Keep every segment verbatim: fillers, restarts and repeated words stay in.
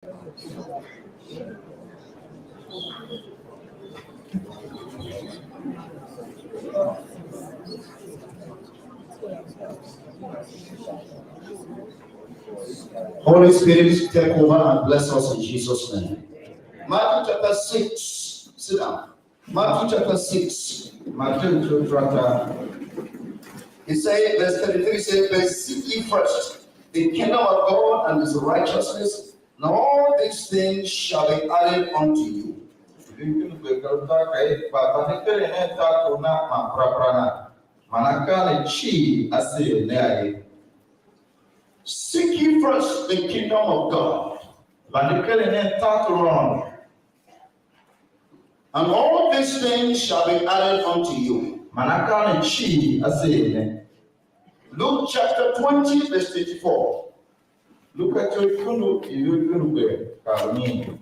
Holy Spirit, take over and bless us in Jesus' name. Matthew chapter six. Sit down. Matthew chapter six. Matthew chapter. He said, verse thirty-three says, "But seek ye first the kingdom of God and his righteousness, and all these things shall be added unto you." Kpa vande keren nen tartor na man perapera na, man akaa ne cii a seer ne a ye. Seek ye first the kingdom of God. Vande keren nen tartor u Aôndo. And all these things shall be added unto you. Man akaa ne cii a seer ne. Luke chapter twenty, verse twenty-four. Luka tsô ikundu i ikundu gbe kar unyiin.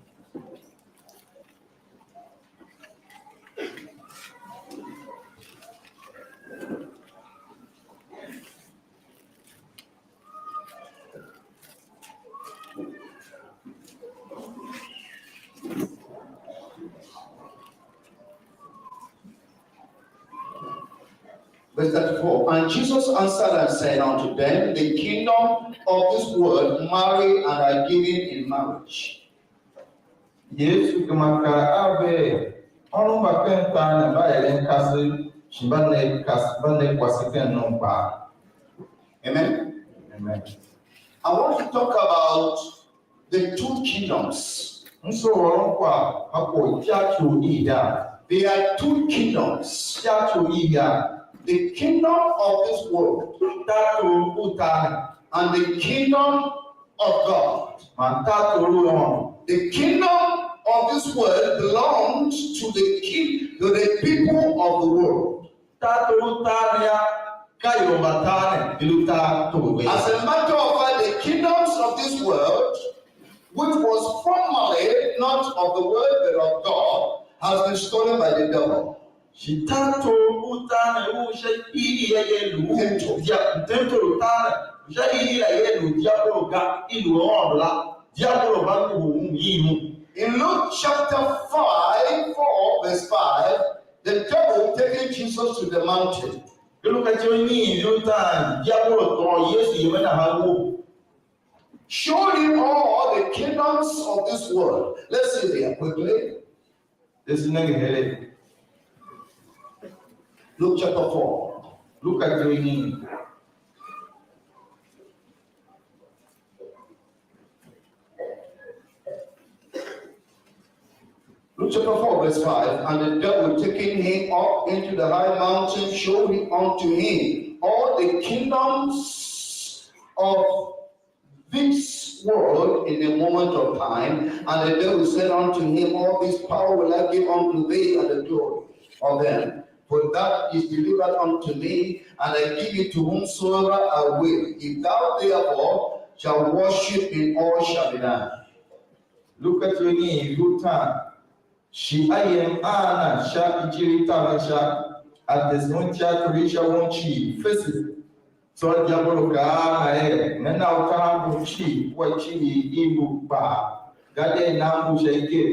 Verse thirty-four. And Jesus answered and said unto them, "The kingdom of this world marry and are given in marriage." Yesu gema kaa a ve er: "Ônov mba ken tar ne mba eren kasev, shi mba ne kasev, mba ne kwase ken nom kpaa." Amen. Amen. I want to talk about the two kingdoms. M sugh ôron kwagh a kwagh u ityatyou i ihiar. There are two kingdoms. Ityatyou i ihiar. The kingdom of this world. Tartor u tar ne. And the kingdom of God. Man tartor u Aôndo. The kingdom of this world belongs to the king, to the people of the world. Tartor u tar ne yô, ka ior mba tar ne, i lu tartor ve. As a matter of fact, the kingdoms of this world, which was formerly not of the world but of God, has been stolen by the devil. Shi tartor u tar ne u sha ihiar ye lu u dia, tempel u tar ne u sha ihiar ye lu u diabolo ga, i lu Aôndo la, diabolo va nguhur un, yin un. In Luke chapter five, four, verse five, the devil taking Jesus to the mountain. Ke lu ka ityough i nyiin i utaan, diabolo tôô Yesu yemen nahan wou. Showed him all the kingdoms of this world. Let's see there quickly. Yesu nenge heregh. Luke chapter four. Luka ityough i nyiin. Luke chapter four, verse five, and the devil taking him up into the high mountain, showed him unto him all the kingdoms of this world in a moment of time, and the devil said unto him, all this power will I give unto thee, and the glory of them. For that is delivered unto me, and I give it to whomsoever I will. If thou therefore shalt worship me, all shall be thine. Luka twenty, Luke ten. Shi a yem a na sha ijir i taver sha, a tesen ityator i sha won cii fese. Tsô diabolo kaa a na er, ne na utar mbu cii kua icivir i mbu kpaa, gadia i nan mbu sha iker.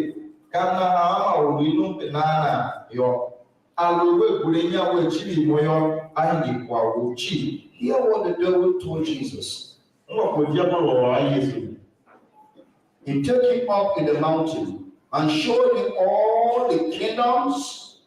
Ka nahan ma or u i num pe nan nan yô. A lu wea gure inya wea civir mo yô, a hingir kwagh wou cii. Hear what the devil told Jesus. Ungwa kwagh u diabolo ôr a Yesu. He take him up in the mountain and showed him all the kingdoms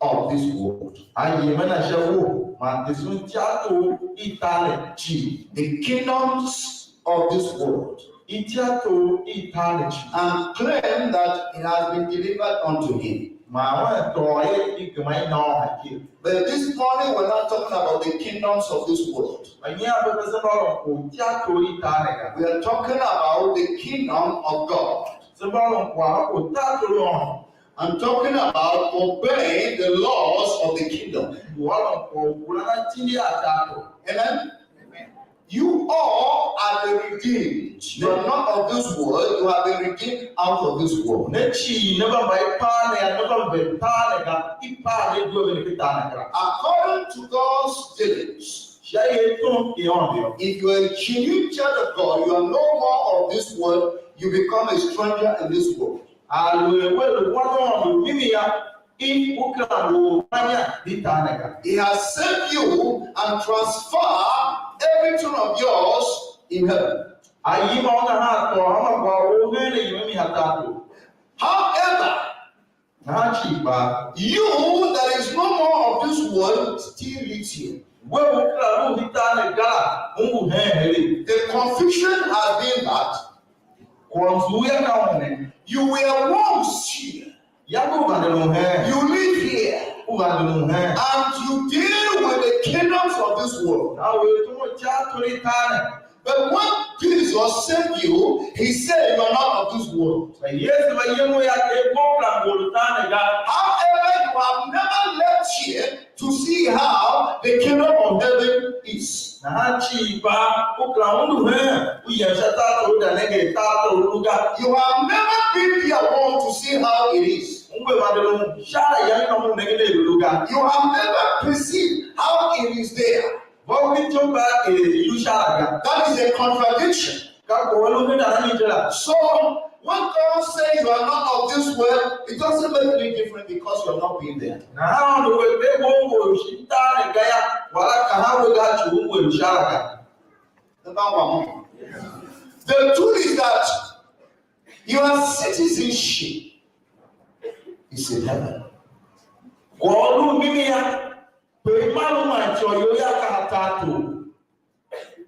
of this world. A yem a na sha won, man tesen ityator i tar ne cii. The kingdoms of this world. Ityator i tar ne cii. And claim that it has been delivered unto him. Man un tôô er i gema i na un a ker. But this morning we're not talking about the kingdoms of this world. Mba nyian ve ve se mba ôron kwagh u ityator i tar ne ga. We are talking about the kingdom of God. Se mba ôron kwagh u tartor u Aôndo. I'm talking about obeying the laws of the kingdom. Ngu ôron kwagh u kuran atindi a tartor. Amen. Amen. You all are the redeemed. You are not of this world, you have been redeemed out of this world. Ne cii ne mba mba i par ne yô, ne mba ve tar ne ga, i par ne due ve ne ken tar ne kera. According to God's dealings, sha ier tom i Aôndo yô. If you are a genuine child of God, you are no more of this world, you become a stranger in this world. Aluer we lu wan u Aôndo mimi yô, i u kera ngu ormanya di tar ne ga. He has saved you and transferred everything of yours in heaven. A yima u nahan tôô hanma kwagh u hen ne yem mi ha tar tor. However, Nahan cii kpaa, you that is no more of this world still lives here. We u kera lu u tar ne ga la, u ngu hen heregh. The confusion has been that Kwagh u nzughul yô, ka u ne. You were once here. Yange u vande lun heen? You live here. U vande lun heen? And you deal with the kingdoms of this world. Nahan u er tom u tar tor i tar ne. But when Jesus saved you, he said you are not of this world. Kpa Yesu va yem u yô, er we u kera ngu a tar ne ga. However, you have never left here to see how the kingdom of heaven is. Nahan cii kpaa, u kera undu heen, u yem sha tartor, u za nenge tartor u lu ga. You have never been there once to see how it is. Ungwa vande lun sha la yange, u nengen er u lu ga. You have never perceived how it is there. Va u ki ityough kpaa er i lu sha la ga. That is a contradiction. Ka kwagh u a lu hen a mi je la. So, when God says you are not of this world, it doesn't make any difference because you have not been there. Nahan Aôndo er we u ngu a shi tar ne ga yô, wala kahan we ga ci u ngu a sha la ga. The truth is that your citizenship is in heaven. Kwagh u lu mimi yô, pe i mar u man ityô you yô, ka a tartor.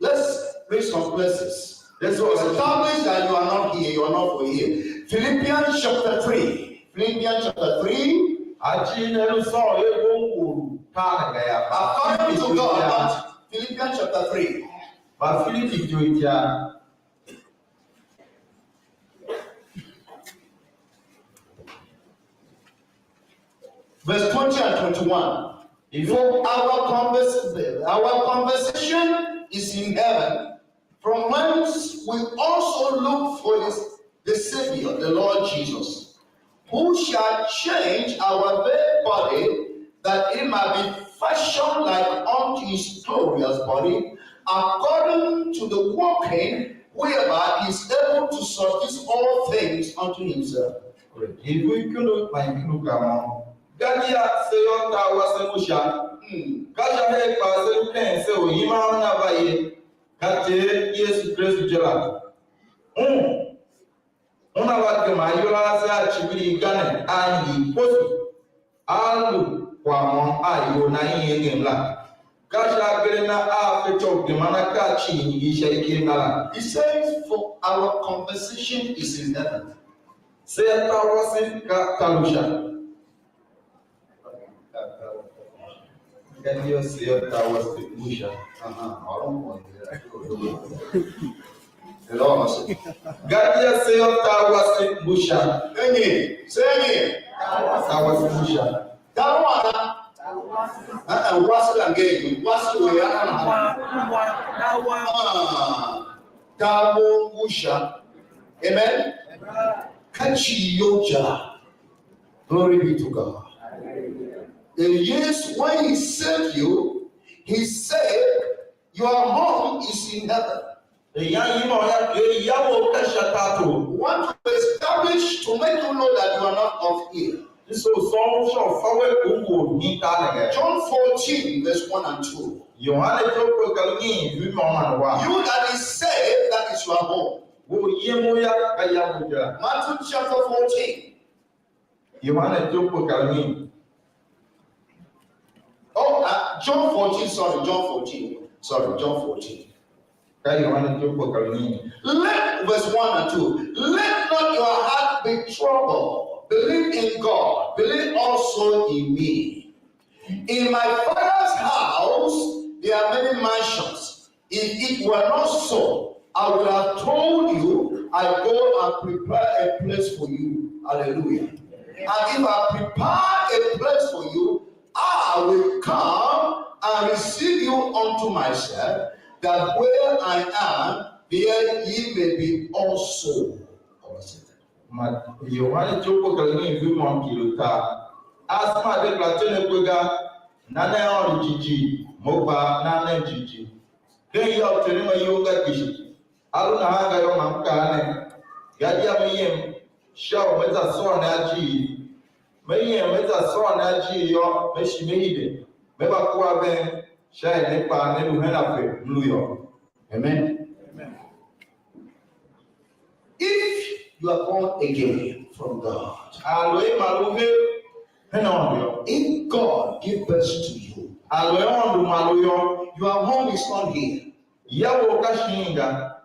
Let's read some places. Let's establish that you are not here, you are not for here. Philippians chapter three. Philippians chapter three. A cii ne lu sôr er we u ngu a tar ne ga yô. According to God, but Philippians chapter three. Mba Filipi ityou itya. Verse twenty and twenty-one. For our convers-, our conversation is in heaven, from whence we also look for this, the Savior, the Lord Jesus, who shall change our very body, that it might be fashioned like unto his glorious body, according to the working whereby he is able to subdue all things unto himself. Ibu ikyondo man ikyondo ka môm. Gadia se yô, tar wase ngu sha. Mm. Ka sha her kpaa se lu ken se u yiman una va ye, ka Ter Yesu Kristu je la. Un, una va gema ayol a ase a icivir i ga ne a hingir kposo, a lu kwagh môm a iyol na i engem la. Ka sha agee a na a fetyô u geman akaa cii hingir sha ikegh na la. He says, for our conversation is in heaven. Se tar wase ka tar u sha. Gadia se yô, tar wase ngu sha. Aha, ôron kwagh. Hello, ase. Gadia se yô, tar wase ngu sha. Enyi, se enyi. Tar wase ngu sha. Tar wanda. Ah, ah, wase la nge, wase we ya na. Ah, tar wo ngu sha. Amen. Ka ci yo ja. Glory be to God. And yes, when he saved you, he said, your home is in heaven. Eyan yima u ya ke ya wo ka sha tato. Want to establish to make you know that you are not of here. Iso song sho fa we ku wo ni ta ne ga. John fourteen, verse one and two. Yohane tokwe ka ni vi mo man wa. You that is saved, that is your home. Wo ye mo ya ka ya wo ja. Matthew chapter fourteen. Yohane tokwe ka ni. Oh, uh, John fourteen, sorry, John fourteen. Sorry, John fourteen. Ka Yohane tokwe ka ni. Let, verse one and two. Let not your heart be troubled. Believe in God. Believe also in me. In my Father's house, there are many mansions. If it were not so, I would have told you, I go and prepare a place for you. Hallelujah. And if I prepare a place for you, I will come and receive you unto myself, that where I am, there ye may be also. Ma Yohane tokwe ka ni vi mo kilo ta. Asma de kula tene kwe ga, na ne Aôndo jighjigh, mo kpa na ne jighjigh. Ken ya u Terem ayol nga kpishi. A lu nahan ga yô, ma m kaa ne, Gadia me yem sha u me za sôr ne ajiir. Me yem me za sôr ne ajiir yô, me shi me hide, me va kua ven sha er ne kpaa ne lu hen ape m lu yô. Amen. If you are born again from God, a lu er ma lu ve hen Aôndo yô, if God give birth to you, a lu er Aôndo ma lu yô, your home is not here. Ya wou ka shin ga.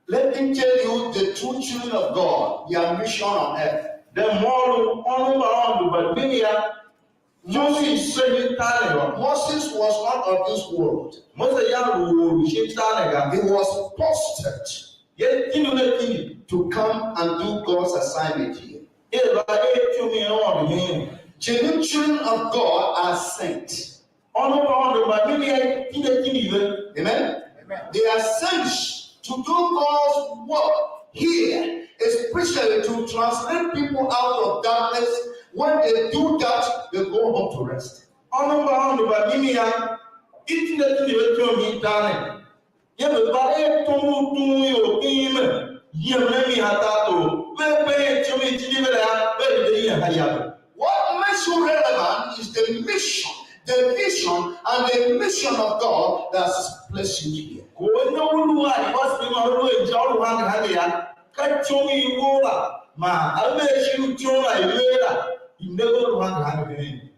Let me tell you the true children of God, their mission on earth. De mo lu ônov mba Aôndo mba mimi yô, Moses, Moses was not of this world. Mose yange lu or u shin tar ne ga. He was posted, ye tindi ne tindi, to come and do God's assignment here. Er va er ityom i Aôndo hen. Genuine children of God are sent. Ônov mba Aôndo mba mimi yô, tindi tindi ve. Amen. Amen. They are sent to do God's work here, especially to translate people out of darkness. When they do that, they go home to rest. Ônov mba Aôndo mba mimi yô, i tindi tindi ve ityom i tar ne. Ye ve va er tom u dughun ior ken ime, yem ne mi ha tartor, ve gbe er ityom i tindi ve la, ve de yem ha ya ve. What makes you relevant is the mission, the vision, and the mission of God that's placed in you here. Ko ne u lu a kwase man u lu a inja u lu hange hange yô, ka ityom i wou la, man a ver shin ityom la i ver la, i ne ve u lu hange hange ve.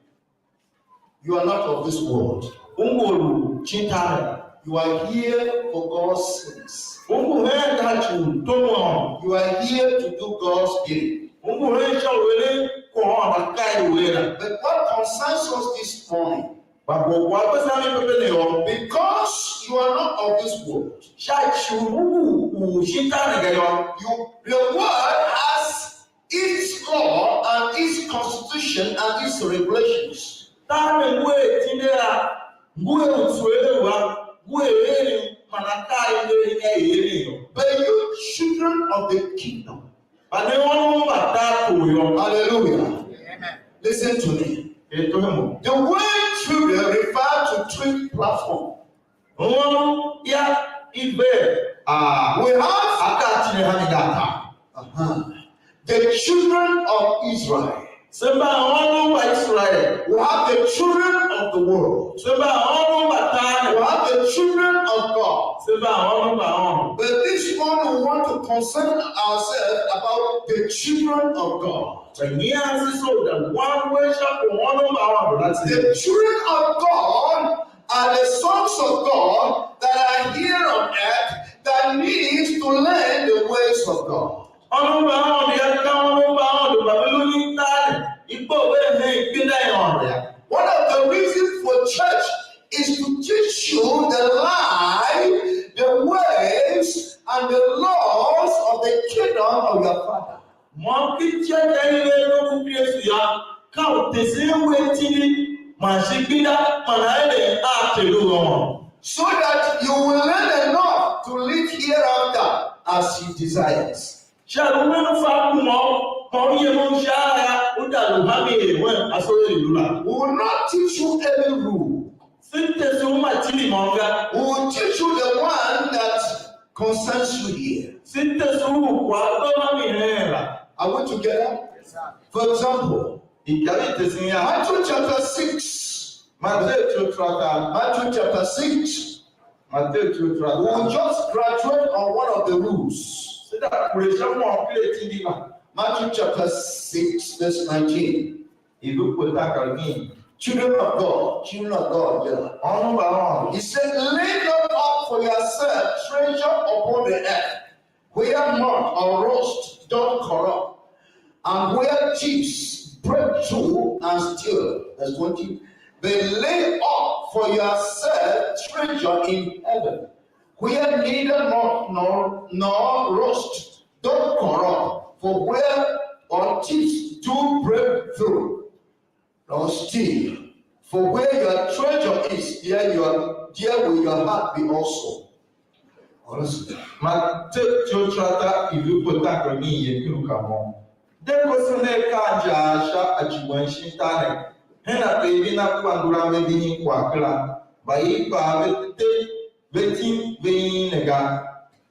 You are not of this world. U ngu or u shin tar ne ga. You are here for God's sins. U ngu hen ka ci u tom u Aôndo. You are here to do God's bidding. U ngu hen sha u eren kwagh u Aôndo a kaa er u er la. But what concerns us this morning? Kpa kwagh u a gbese a mi pepe ne yô, because you are not of this world, sha ci u u ngu u shin tar ne ga yô, you, the world has its law and its constitution and its regulations. Tar ne ngu er tindi a, ngu er u tsuegh a, ngu er eren man akaa a i nger i nga i eren yô. But you children of the kingdom. Kpa ne ônov mba tartor yô. Hallelujah. Amen. Listen to me. Er toho mo. The word children refer to three platform. Ônov yô, i ver, ah, we have, akaa a tile a mi ga akaa. Uh-huh. The children of Israel. Se mba ônov mba Iserael. We have the children of the world. Se mba ônov mba tar ne. We have the children of God. Se mba ônov mba Aôndo. But this morning we want to concern ourselves about the children of God. Kpa nyian se soo za wan uwegh sha kwagh u ônov mba Aôndo la tseegh. The children of God are the sons of God that are here on earth that needs to learn the ways of God. Ônov mba Aôndo yô, ka ônov mba Aôndo mba ve lu nyi tar ne, i gbe ve hen igbenda i Aôndo yô. One of the reasons for church is to teach you the life, the ways, and the laws of the kingdom of your Father. Môm ki ityôkyaa i ver ve u Kristu yô, ka u tesen we tindi man shi gbenda man aeren a Ter u Aôndo. So that you will learn enough to live hereafter as he desires. Sha u wen u fa kuma u, ma u yem u sha a ya, u da lu ha mi er wen aso er lu la. We will not teach you any rule. Se tese u ma tindi môm ga. We will teach you the one that concerns you here. Se tese u kwagh u ma mi hen la. Are we together? Yes, sir. For example, ikyav i tesen ya. Matthew chapter six. Matthew chapter. Matthew chapter six. Matthew chapter. We will just graduate on one of the rules. Se da kure sha môm ker tindi la. Matthew chapter six, verse nineteen. I lu kpe takergin. Children of God, children of God, yeah. Ônov mba Aôndo. He said, lay not up for yourself treasure upon the earth, where moth or rust doth corrupt, and where thieves break through and steal. Verse twenty. But lay up for yourself treasure in heaven, where neither moth nor, nor rust doth corrupt, for where or thieves do break through nor steal. For where your treasure is, there your, there will your heart be also. Matthew chapter i lu kpe takergin ye kuru ka mo. De kwase ne ka injaa sha a ci wen shin tar ne, hen ape i vina kua ngula ve vihin kwagh kera, mba i kpaa ve te, ve tim ve yin ne ga.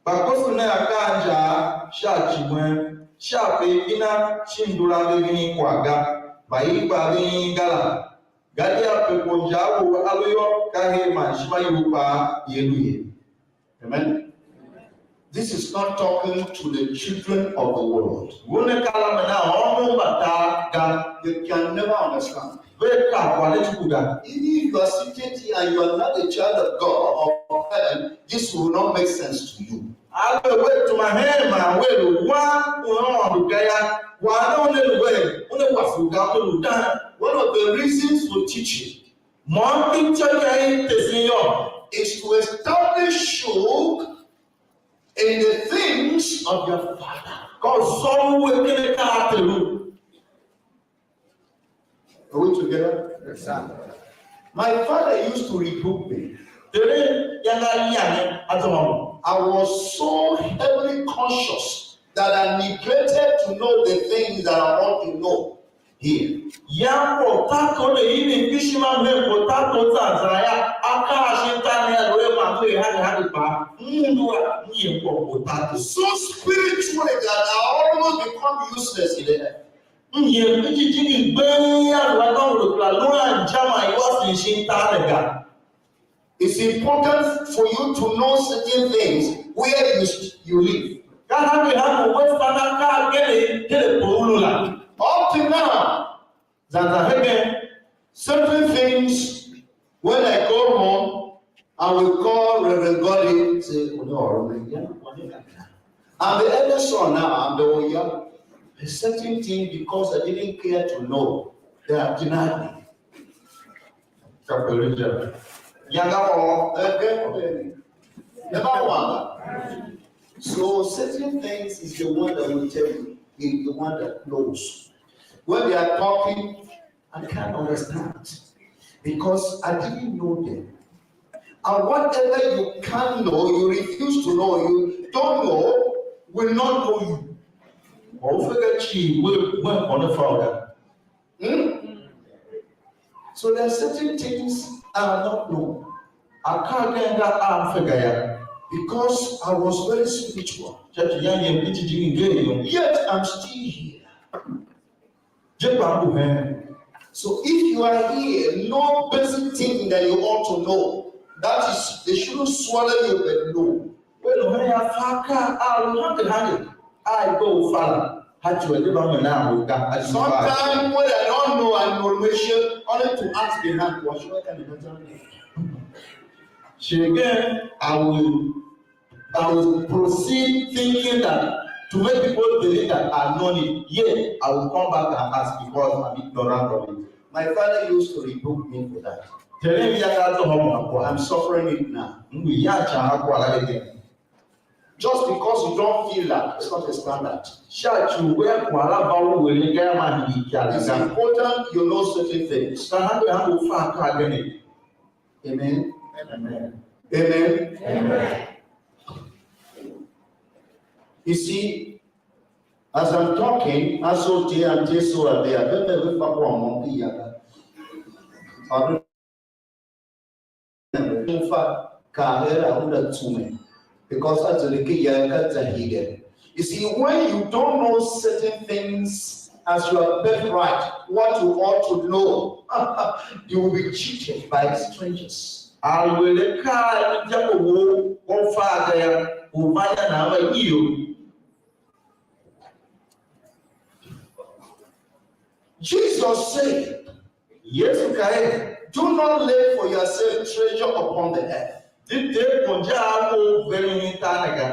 Kpa koso nen akaa a injaa sha ci wen, sha pe i na shin dura ve vihin kwagh ga, mba i gba ve ing ga la, gadia pe kwagh u injaa wou a lu yô, ka her man ishima you kpaa ye lu ye. Amen. This is not talking to the children of the world. Ngun ne ka la me na ônov mba tar ga. They can never understand. Ve ka kwagh ne cuku ga. Even if you are seated here and you are not a child of God or of heaven, this will not make sense to you. A ve we tuma hen man we lu wan u Aôndo ga yô, kwagh ne una lu we, una wase u ga, una lu dan. One of the reasons for teaching, mô m picture ya i tesen yô, is to establish you in the things of your father. Ka u sôr u we ken akaa a ter u. Are we together? Yes, sir. My father used to rebuke me. Tere yange a yange a zôôn. I was so heavily conscious that I neglected to know the things that I ought to know here. Yan kwagh u tartor ne i ving kpishi ma mhen kwagh u tartor zan zan yô, akaa a shin tar ne a lu a ma m er hade hade kpaa, m undu a, m yem kwagh u kwagh u tartor. So spiritually that I almost become useless in the earth. M yem ken jijingi gbeng yô, lu a nôngo lu kera lu a inja man i wasen shin tar ne ga. It's important for you to know certain things where you, you live. Ka hange hange u we fan akaa agelegh ken ape u lu la. Up to now, zan zan hegen, certain things, when I go home, I will call Reverend Goddy, say, "Unu ôron ne ya." I'm the eldest son now, I'm the oya. A certain thing, because I didn't care to know, they have denied me. Kapeluja. Yanga or again, never wonder. So certain things is the one that will tell you, is the one that knows. When they are talking, I can't understand because I didn't know them. And whatever you can't know, you refuse to know, you don't know, will not know you. Or if you get you, when on the founder. Hmm? So there are certain things I have not known. I can't get that out of figure because I was very spiritual. Church, young, young, teaching, young. Yet I'm still here. Je kpa ngu hen. So if you are here, no basic thing that you ought to know, that is, they shouldn't swallow you, but no. We lu hen ya fa akaa a lu hange hange a i gbe u fa la, ha ci u a de mba me nan we ga, a ci u fa. Sometimes what I don't know, I know, we should only to ask the hand, what should I tell you? She again, I will I will proceed thinking that to make people believe that I know it. Yet I will come back and ask because I'm ignorant of it. My father used to rebuke me for that. Tere m ya ga to homo akwa. I'm suffering it now. M ngu ya cha akwa la again. Just because you don't feel that, it's not a standard. Sha ci u we akwa la ba u we ne ga ma hii ikyalegh. It's important you know certain things. Ka hange hange u fa akaa agen. Amen. Amen. Amen. Amen. You see, as I'm talking, I saw J and J so are there. I don't know if I want to be here. I don't know if I can hear I would have to me. Because I don't think I can hear. You see, when you don't know certain things as your birthright, what you ought to know, you will be cheated by strangers. Aluer akaa a injaku wou u fa ga yô, u va ya nan va nyi you? Jesus said, Yesu kaa er, "Do not lay for yourself treasure upon the earth, de ter konja a wou veren tar ne ga,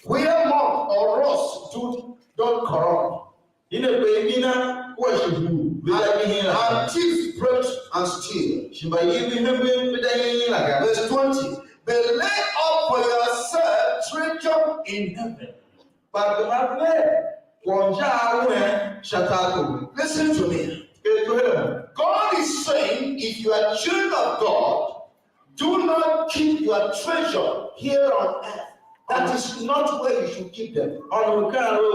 where moth or rust do not corrupt, i ne pe i na kua shi hur ve da vihin la ga, and thieves break and steal." Shi mbayev i hemben ve da nyiin la ga. Verse twenty, "But lay up for yourself treasure in heaven." Kpa gema ver kwagh u injaa wen sha tartor. Listen to me. Ker to her. God is saying, if you are children of God, do not keep your treasure here on earth. That is not where you should keep them. Ônov kaan er, we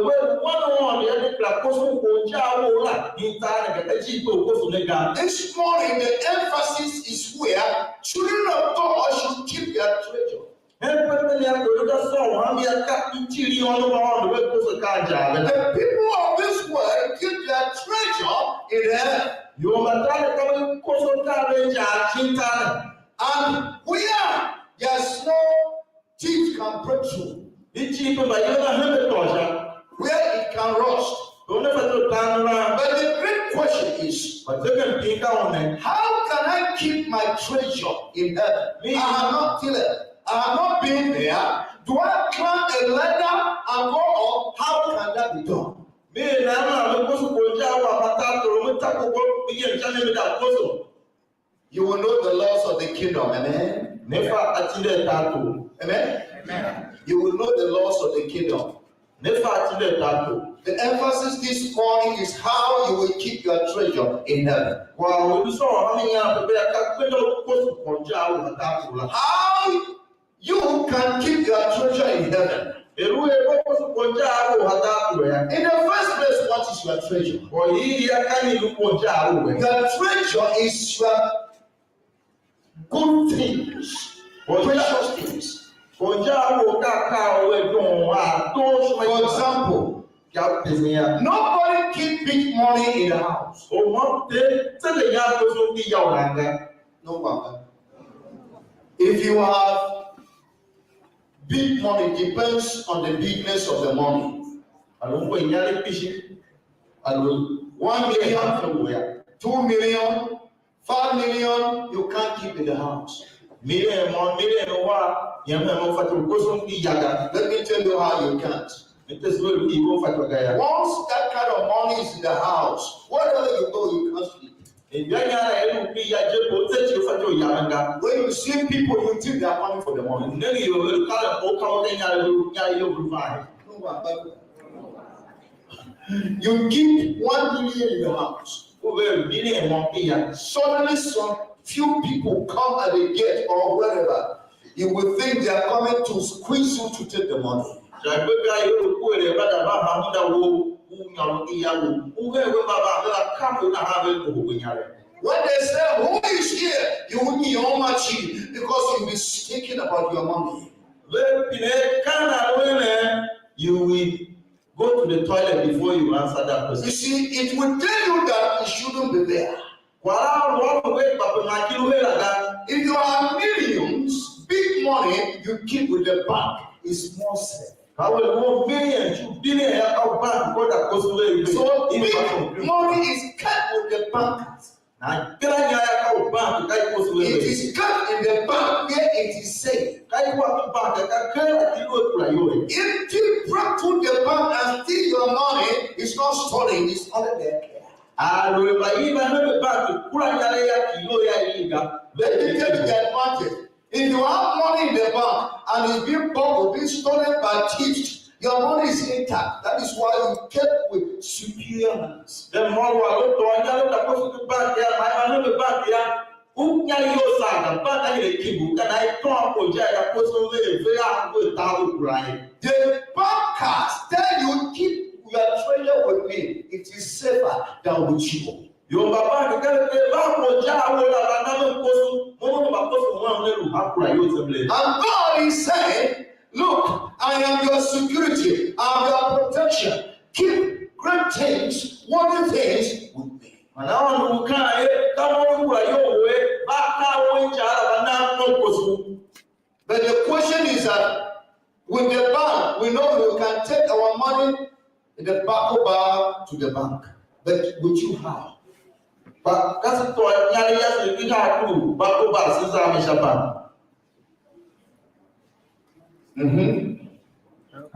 wan u Aôndo yô, de kera koso kwagh u injaa wou la shin tar ne ga, ka shin kwagh u koso ne ga. This morning, the emphasis is where children of God should keep their treasure. Hen pepe Mia kor da sôr u ham ya ka i ciri ônov ma Aôndo ve koso ka injaa ve. The people of this world keep their treasure in heaven. Ior mba taver ka ve koso ka ve injaa shin tar ne. And where there's no thief can break through. Di cii pe mbayev va hembe tôô sha. Where it can rust. Pe una fatyô u tan nahan. But the great question is, Kpa zegempi ka u ne. How can I keep my treasure in heaven? Me I have not till I have not been there. Do I climb a ladder and go up? How can that be done? Me er nan man me koso konja a wam atar toro, me ta kogo, me yem sha mi, me da koso? You will know the laws of the kingdom. Amen. Ne fa atindi a tartor. Amen. Amen. You will know the laws of the kingdom. Ne fa atindi a tartor. The emphasis this morning is how you will keep your treasure in heaven. Kwagh u i lu sôr u ham inyaregh pe ka gbenda u koso konja a wam atar toro la. How you can keep your treasure in heaven. Er u er ve koso konja a wam atar toro ya. In the first place, what is your treasure? Kwagh u i ya ka nyi lu konja a wam? Your treasure is your good things, precious things. Konja a wam ka akaa a we don a doo ishima. For example, ya pese ya. Nobody keep big money in the house. O mo te te de ya ko so ki ya u nan ga. No one. If you have big money, depends on the bigness of the money. A lu ngu inyaregh kpishi. A lu one million, two million, five million, you can't keep in the house. Million mo, million wa, yam mo fatyô u koso ki ya ga. Let me tell you how you can't. Me tese we lu i wo fatyô ga ya. Once that kind of money is in the house, wherever you go, you can't sleep. Iyange a er u ki ya je, ko tse ci u fatyô u ya ga. When you see people, you think they are coming for the money. Ne ngi yo ve ka o ka o ke nya lu nya yo lu vai. You keep one million in the house. U ve million mo ki ya. Suddenly, some few people come at the gate or wherever. You will think they are coming to squeeze you to take the money. Sha gbe ka ior u kuere mba da va ha munda wou u nyôr u ya wou. U hen we mba va ve la kam u nahan ve ngohol we inyar. When they say, "Who is here?" you will be on my cheek because you be thinking about your money. Ve pine kan a lu ne, you will go to the toilet before you answer that question. You see, it will tell you that it shouldn't be there. Kwagh a lu ôron we kpa pe ma ki lu her a ga. If you have millions, big money, you keep with the bank, it's more safe. Ka we lu million, two billion ya ka u bank ko da koso we. So big money is kept with the bankers. Na kila nya ya ka u bank ka i koso we. It is kept in the bank where it is safe. Ka i wa ku bank ka kila ki lu kura yo. If thief break through the bank and steal your money, it's not stolen, it's only there. A lu er mba i va hembe bank kura inyaregh ya ki iyol ya i ga. Let me tell you the advantage. If you have money in the bank and it's being borrowed, being stolen by thieves, your money is intact. That is why you kept with superior hands. Then mo wa lo to nya lo ta ko su bank ya, ma ma hembe bank ya. U nya yo sa ga bank a yile ki bu, ka na i to ko ja ya ko so ve ve a ko ta u kura ye. The bankers tell you, "Keep your treasure with me. It is safer than with you." Yô, mba bank ka ve va mo ja a wo la, va na ve mkoso, mo mo mba koso wam ne lu ha kura iyol zemle. And God is saying, "Look, I am your security, I am your protection. Keep great things, worthy things with me." Man Aôndo ngu kaan er, "Ka mo lu kura iyol we, va ka wo inja la, va na mo mkoso." But the question is that with the bank, we know we can take our money in the back bar to the bank. But with you, how? Kpa ka se tôô inyaregh yase, i ha ku ba ko ba se za mi sha bank. Mm-hmm.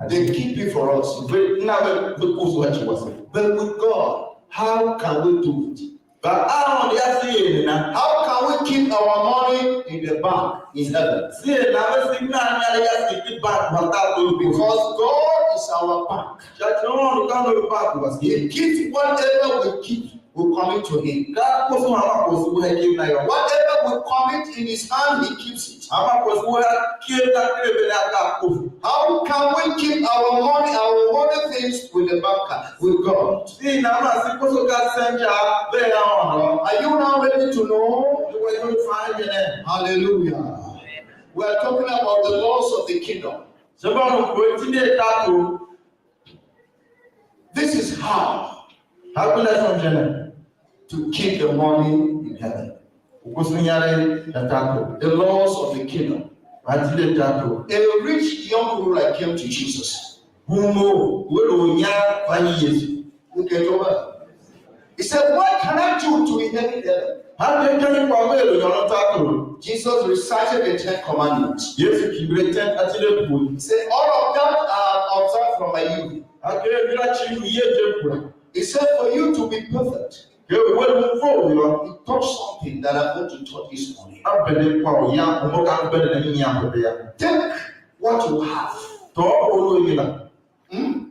They keep it for us. Ve na ve ve kusu ha ci wase. But with God, how can we do it? Kpa Aôndo yase i er nena? How can we keep our money in the bank in heaven? Si er nan ve si nan inyaregh yase ki bank ma tar do. Because God is our bank. Sha ci Aôndo ka ve bank wase. He keeps whatever we keep, we commit to him. Ka koso hanma koso we ki na yô. Whatever we commit in his hand, he keeps it. Hanma koso we a kie ta kile ve na ka koso. How can we keep our money, our worldly things with the banker, with God? Si na ma si koso ka senja ve ya ono. Are you now ready to know? Lu we lu fa je ne. Hallelujah. We are talking about the laws of the kingdom. Se mba lu kue tindi a tartor. This is how Hakula from Jana to keep the money in heaven. Ukusunyare ya tartor. The laws of the kingdom. Batile tartor. A rich young ruler came to Jesus. Gumo welo nya kwa Yesu. Look at over. He said, "What can I do to inherit heaven?" Hande kani kwa welo ya tartor. Jesus recited the Ten Commandments. Yesu kimbire ten atile pue. He said, "All of that I have observed from my youth." Ake mira chi ye je pue. He said, "For you to be perfect, Ke welo vo yo. He taught something that I want to taught this morning. Abende kwa ya, mo ka bende na nya ko ya. Take what you have. To o lo yila. Hmm?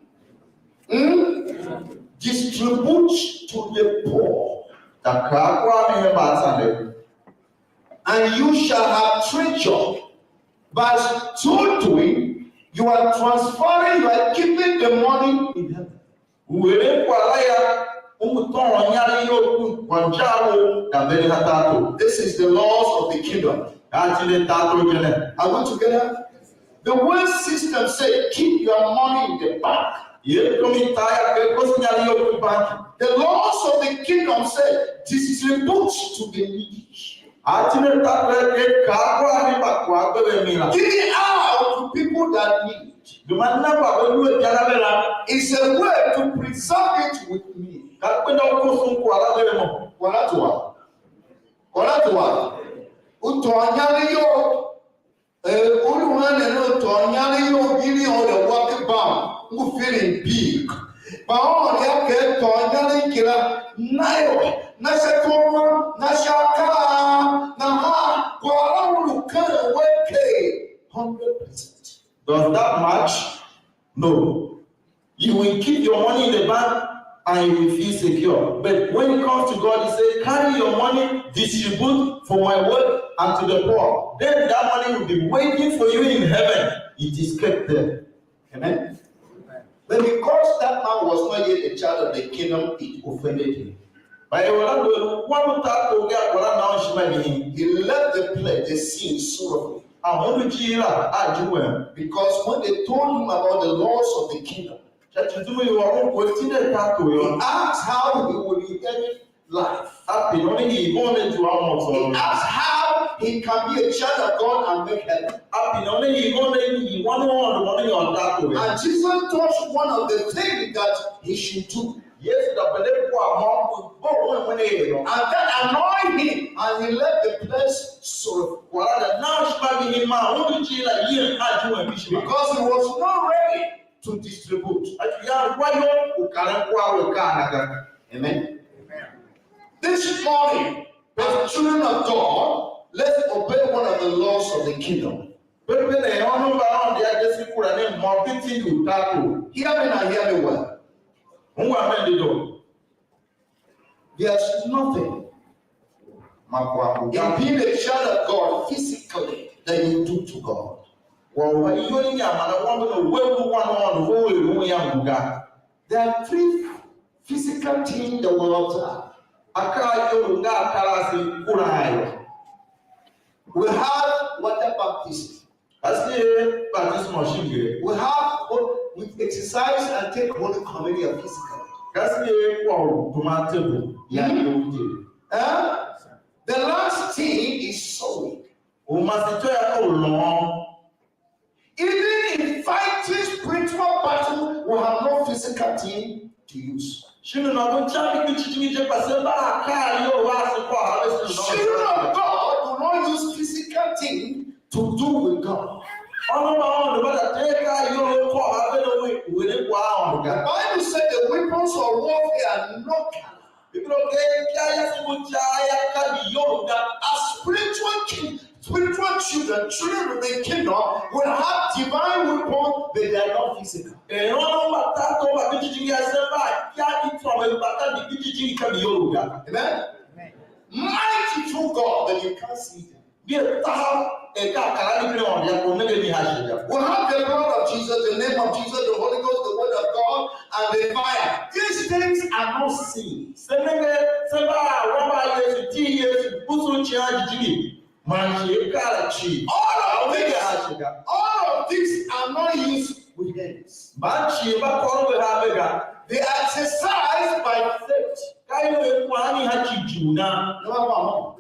Hmm? Distribute to the poor. Taka kwa mi he ba tsande. And you shall have treasure. By so doing, you are transferring, you are keeping the money in heaven. U eren kwagh la yô, u ngu tôôn inyaregh you ken kwagh injaa wou, ka veren ha tartor. This is the laws of the kingdom. Ka atindi a tartor je ne. Are we together? The world system say keep your money in the bank. Ye tom i tar yô, ke koso inyaregh you ken banki. The laws of the kingdom say distribute to the needy. Atindi a tartor ke kaa kwagh ne mba kwagh gbe ve mi la. Give it out to people that need. Gema na mba ve lu a ityara ve la. It's a way to preserve it with me. Ka gbenda u koson kwagh la ve mo. Kwagh la zua. Kwagh la zua. U tôô inyaregh you. Eh, u lu enen u tôô inyaregh you bilion la wa ken bank, ngu feeling big. Kpa Aôndo yô, ker tôô inyaregh kila, na yô, na sha tom wam, na sha akaa, nahan kwagh la u lu keren we ker hundred percent. Does that match? No. You will keep your money in the bank and you will feel secure. But when it comes to God, He said, "Carry your money, distribute for my work and to the poor." Then that money will be waiting for you in heaven. It is kept there. Amen. But because that man was not yet a child of the kingdom, it offended him. Kpa ior la lu wan u tartor ga, kwagh la na u ishima vihin. He left the place, the scene sorrowfully. A undu ijiir la a due. Because when they told him about the laws of the kingdom, Sha ci zum u i ôron kwagh tindi a tartor yô, he asked how he would inherit life. A pine un ngi i von ne zua mo tsô. He asked how he can be a child of God and make heaven. A pine un ngi i von ne i wan u Aôndo mo ne nyôr tartor yô. And Jesus taught one of the things that he should do. Yesu da bende kwagh môm u bo un mo ne er yô. And that annoyed him, and he left the place sorrowful. Kwagh la da na u ishima vihin man undu ijiir la yem a due ishima. Because he was not ready to distribute. A ci yan wa yô u karen kwagh u a kaa na ga. Amen. This morning, as children of God, let's obey one of the laws of the kingdom. Pepe ne ônov mba Aôndo yô, de se kura ne môm ken tindi u tartor. Hear me now, hear me well. Ungwa me dedoo. There's nothing in being a child of God physically that you do to God. Kwagh u a iyol i inyam man awambe ne u we u wan u Aôndo, we u er un yam ga. There are three physical things that we observe. Akaa a iyol nga akaa a se kuran yô. We have water baptism. Ka se er batisma u shin ngee. We have, we exercise and take Holy Communion physically. Ka se er kwagh u teman tebul ya iyol je. Eh? The last thing is sowing. U masetyô yô, ka u lôôn. Even in fighting spiritual battle, we have no physical thing to use. Shin u nôngon icighan ki jijingi je, kpa se mba a akaa a iyol a se kôr a vese u nôngon. Children of God do not use physical thing to do with God. Ônov mba Aôndo mba za tee akaa a iyol a kôr a ve ne u eren kwagh a Aôndo ga. The Bible said the weapons of warfare are not carnal. Bibilo kaa ikyav yase mbu icaa yô, ka mbi iyol ga. As spiritual king, spiritual children, children of the kingdom, will have divine weapons, but they are not physical. Er ônov mba tartor mba ken jijingi ase mba a ikyav i trômbe, kpa ka mbi ken jijingi, ka mbi iyol ga. Amen. Mighty through God, but you can't see them. Mbi a tahav er ka akar a mi ken Aôndo yô, kpa u nenge a mi a shi ga. We have the blood of Jesus, the name of Jesus, the Holy Ghost, the word of God, and the fire. These things are not seen. Se nenge, se mba a awambe a Yesu, iti i Yesu, usu u Icighan Jijingi, man shi akaa la cii. All of Ve ga ashe ga. All of these are not used with hands. Mban cii mba kôron ve hanmô ga. They are exercised by faith. Ka i ve kwagh a mi ha ci jighjigh na. Number one.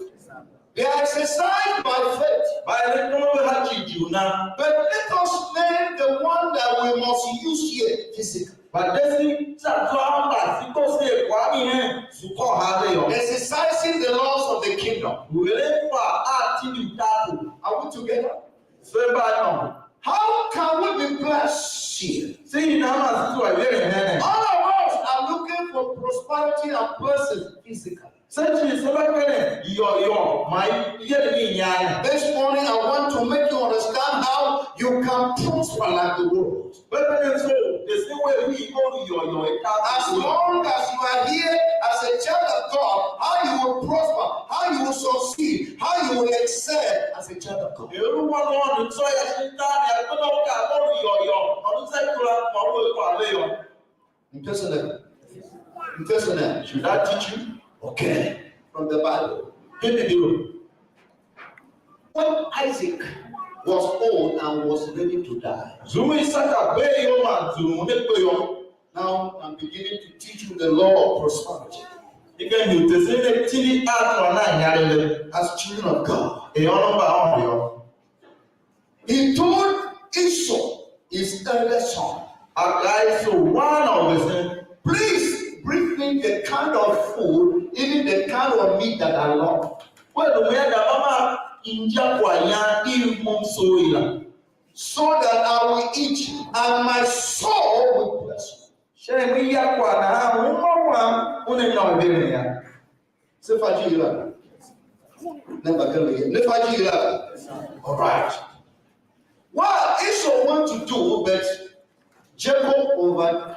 They are exercised by faith. Mba eren kôron ve ha ci jighjigh na. But let us name the one that we must use here physically. Kpa de se za zwa amba se kpo se er kwagh a mi hen su kôr hanmô yô. Exercising the laws of the kingdom. Lu eren kwagh a tindi u tartor. Are we together? Se mba a nôngo. How can we be blessed here? Se hii nan man se zua iveren henen? All of us are looking for prosperity and blessing physically. Se cii se mba keren yôô yôô man i yer mi inyar ne. This morning, I want to make you understand how you can prosper like the world. Ve peren so, de se wer u i ôr yôô yôô i tar. As long as you are here as a child of God, how you will prosper, how you will succeed, how you will excel as a child of God. Er u wan u ôr mtsô ya shin tar ne, a gbenda u ka ôr yôô yôô, man u za ikura, man u er kwagh ve yô. Intentional. Intentional. Should I teach you? Okay. From the Bible. Hii Bibilo. When Isaac was old and was ready to die, zum u Isaka bee iyol man zurun ne kpe yô, now I'm beginning to teach you the law of prosperity. I ka nyi u tesen ne tindi a tôô nan inyaregh ve. As children of God, er ônov mba Aôndo yô. He told Esau, his eldest son, a kaa Esau, wan a u vesen, please bring me the kind of food, even the kind of meat that I love. Kwe lu me da mama inja kwa yan i mum so ila. So that I will eat, and my soul will bless you. Sha er me ya kwagh nahan uma wam una nyôr iveren yam. Se fa ijiir la? Ne mba ken ve ye. Ne fa ijiir la? All right. What Esau want to do, but Jacob over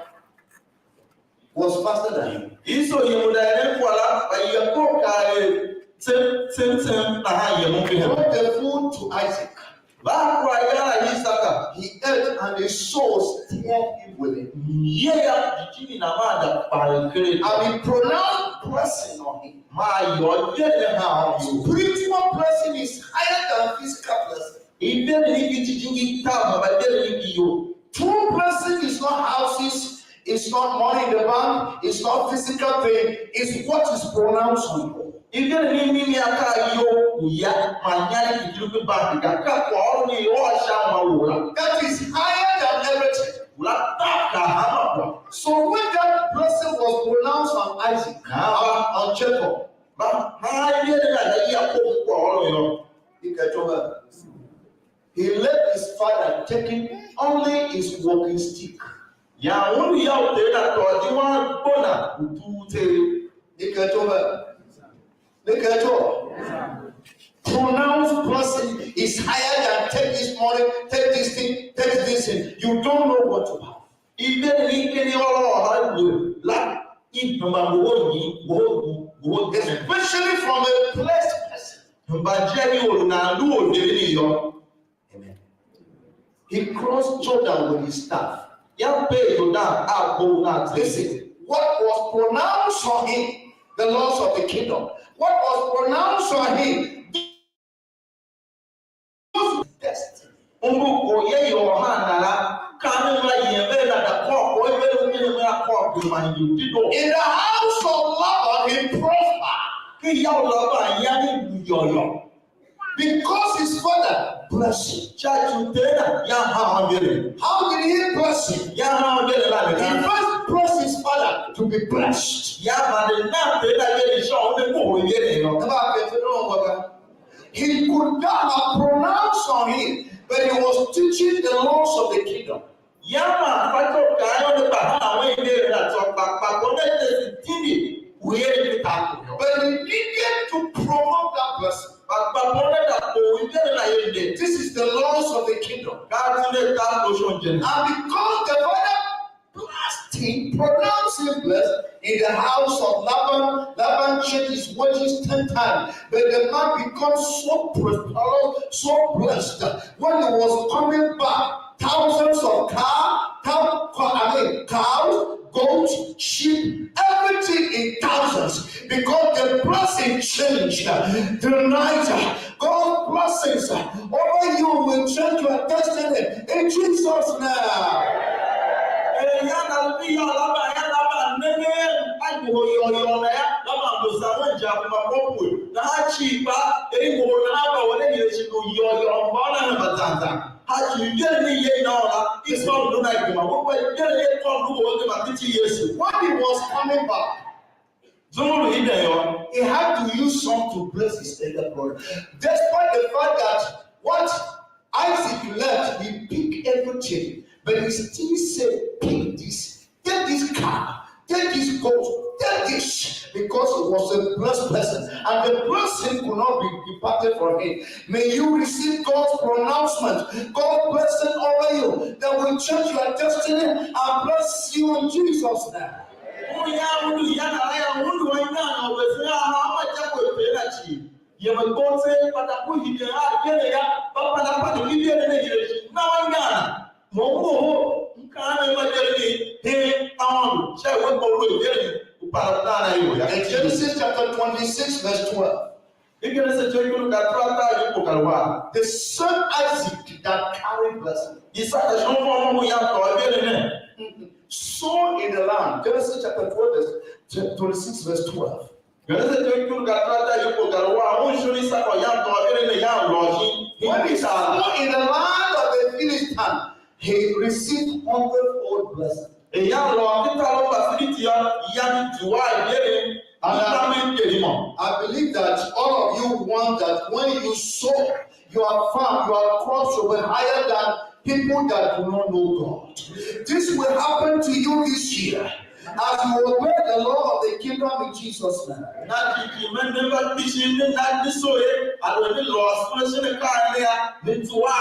was faster than him. Esau yem u da eren kwagh la, kpa Yakob kaa er tsem, tsem, tsem, nahan yem u mbi hemen. Brought the food to Isaac. Va kua ya la Isaka. He ate and his soul stirred him within. Ye ya jijingi na maa da kpaa ker a. And he pronounced blessing on him. Maa yô, ye ne ha on. Spiritual blessing is higher than physical blessing. I de ne ki jijingi tam, ba de ne ki yo. True blessing is not houses, it's not money in the bank, it's not physical thing, it's what is pronounced on you. Iveren i mimi a ka iyol u ya man inyaregh ki kiriki bande ga, ka kwaghôron i ôr sha uma wou la. That is higher than everything. U la tav ka hanma kwagh. So when that blessing was pronounced on Isaac, on, on Jacob, ba han iveren la na ya ko kwaghôron yô. He kept over. He left his father, taking only his walking stick. Yan un ya u ter na tôô di wan gbo na u tugh u tseegh. He kept over. He kept over. Pronounce blessing is higher than take this money, take this thing, take this thing. You don't know what you have. I ver ken ôr a we la, i hemba ngohol nyi, ngohol ngu, ngohol gene. Especially from a blessed person. Hemba je i or nan lu orveren yô. Amen. He crossed Jordan with his staff. Yam pe Jordan a bo una tse. Listen, what was pronounced on him, the laws of the kingdom, what was pronounced on him, destiny. Ungu ko ye Yohan na la, ka ne ma yem ve na da kôr ko i ve u ne ma kôr ko man yu ti do. In the house of Laban, he prospered. Ki ya u Laban ya ni yôyô. Because his father blessed him. Cha chu te na ya ha angele. How did he bless him? Ya ha angele la ne. He first blessed his father to be blessed. Ya ma de na te na ye ni sha o ne ko ye ne yo. Taba ke te no wa ga. He could not have pronounced on him, but he was teaching the laws of the kingdom. Yama, fatyô u kaan yô, ne gba haan wen nger la tsô, kpa kpa bo ne tese tindi u i er i tar kom yô. But he needed to promote that blessing. Kpa kpa bo ne gba ko u i nger la er nger. This is the laws of the kingdom. Ka ti ne tar ko shon je ne. And because the father blessed him, pronounced him blessed in the house of Laban, Laban changed his wages ten times. But the man becomes so prosperous, so blessed. When he was coming back, thousands of car, thou-, I mean, cows, goats, sheep, everything in thousands, because the blessing changed. Tonight, God's blessings over you will Jesus' name. Er ya na lu di yô, Laban, ya Laban nengen a ngohol yôôyôô na yô, Laban lu za un inja kuma kôpue. Nahan cii kpa, er i ngohol nahan, gba wen a hire shi lu yôôyôô, mba ôron a hemba zan zan. Ha cii, iveren i ye i na ôr la, i sôr lu na i gema, we kpa iveren i ye i kôr lu u a gema ken iti i Yesu. When he was coming back, Zum u lu hiden yô, he had to use some to bless his elder brother. Despite the fact that what Isaac left, he picked everything, but he still said, "Pick this, take this car, take this goat, take this," because he was a blessed person, and the blessing could not be departed from him. May you receive God's pronouncement, God's blessing over you that will change your destiny and bless you in Jesus' name. Uya undu yana aya undu wa inana u vesen a hanma ityô i Ter la cii. Yem a gomsen kpa ta ku hide a yere ya, kpa panda pande ki yere ne hire shi na wa inana. Mo u ngohol, m kaan ne mba yere ni hen Aôndo, sha iwer mba u lu a yere ni, u para u nana ior ya. In Genesis chapter twenty-six, verse twelve. I Genesis chapter twenty-six, verse twelve. The same Isaac that carried blessing. Isaka shi un môm u yan tôô iveren ne. Sow in the land. Genesis chapter twelve, verse twenty-six, verse twelve. Genesis chapter twenty-six, verse twelve, un shi Isaka u yan tôô iveren ne, yan lôô shin. When he sow in the land of the Philistine, he received hundredfold blessing. Er yan lôô ken tar u Mbafilisti yô, yan zua iveren, and I, I believe that all of you want that when you sow, your farm, your crops will be higher than people that do not know God. This will happen to you this year as you obey the law of the kingdom in Jesus' name. Na jighjigh me ne mba kpishi, ne na di so ye, a lu ne lôô sule shin akaa ne a, ne zua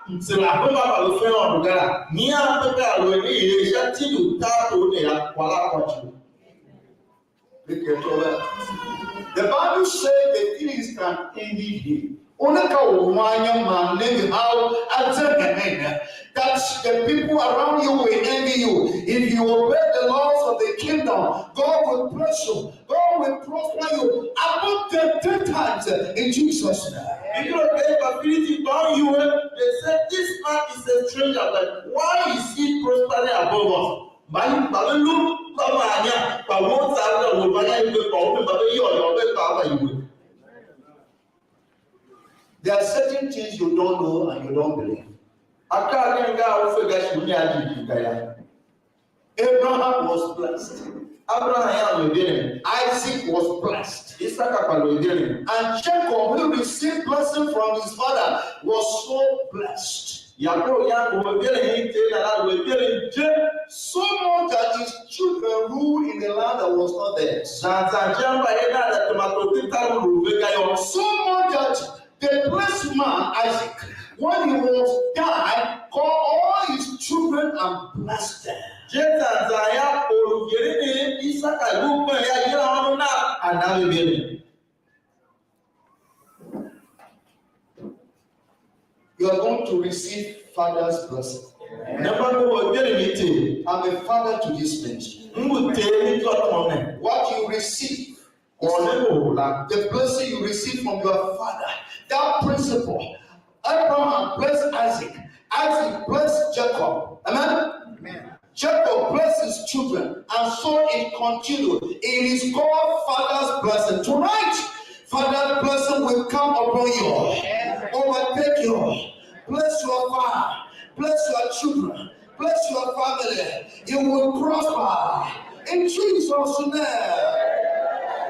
mtsera hemba mba ve fe Aôndo ga la. Nyian pepe a lu ne er sha tindi u tartor ne yô, kwagh la kwagh cii. Look at all that. The Bible says the Philistines envied him. Una ka u wanyam man nenge how a zen hemen. That the people around you will envy you. If you obey the laws of the kingdom, God will bless you. God will prosper you above them ten times in Jesus' name. If you obey the Philistines, they say, "This man is a stranger, but why is he prospering above us?" Mba, mba ve lu mba va nya, kpa won tsa ve lu va nya, i ve kpa u ve mba ve yôô yôô ve kpa va iwe. There are certain things you don't know and you don't believe. Akaa ken nga a u fe ga shi u nya jighjigh ga yô. Abraham was blessed. Abraham yange lu iveren. Isaac was blessed. Isaka kpa lu iveren. And Jacob, who received blessing from his father, was so blessed. Yakob yange lu iveren i Ter na, lu iveren je. So much that his children ruled in the land that was not theirs. Zan zan je mba er nan za tema tor ken tar u lu ve ga yô. So much that the blessed man, Isaac, when he was died, called all his children and blessed them. Je zan zan yô, or u iveren i Isaka lu kpen yô, yila ônov nav, a na ve iveren. You are going to receive father's blessing. Ne mba ngu or iveren i Ter. I'm a father to this nation. M ngu Ter i zwa tom ne. What you receive, or ne ngu la. The blessing you receive from your father, that principle, Abraham blessed Isaac, Isaac blessed Jacob. Amen? Amen. Jacob blessed his children, and so it continued. It is called Father's blessing. Tonight, Father's blessing will come upon you, overtake you, bless your farm, bless your children, bless your family. You will prosper in Jesus' name.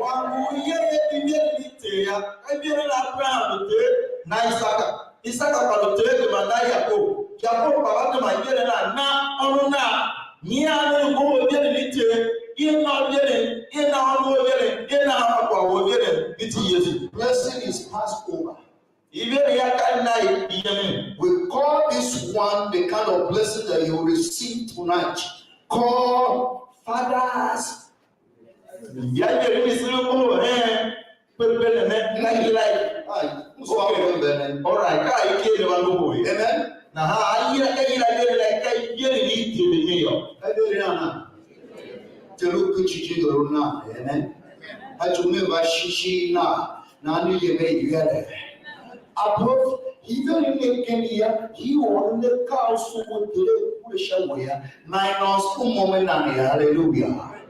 Wangu ye ye iveren i Ter ya, iveren Abraham lu Ter, na Isaka. Isaka kpa lu Ter gema na Yakob. Yakob kpa va gema iveren a na ônov nav. Nyian ne lu ngohol iveren i Ter, i na iveren, i na ônov iveren, i na hanma kwagh u iveren, iti Yesu. Blessing is passed over. Iveren ya ka i na i yemen. We call this one, the kind of blessing that you receive tonight, call Father's. Ya iveren i se lu ngohol hen pepe ne ne, ka yila i. Ai, m sua. Okay. All right, ka i ke ne va ngohol ye. Amen. Nahan a yila, ka yila iveren la, ka iveren i Ter ne yô. Ka iveren ana. Ter u ku chichi do na. Amen. A tu me va shishi na, na ni ye me yele. Above He very naked here, he only cows who would play kule sha where, minus umome nani, hallelujah.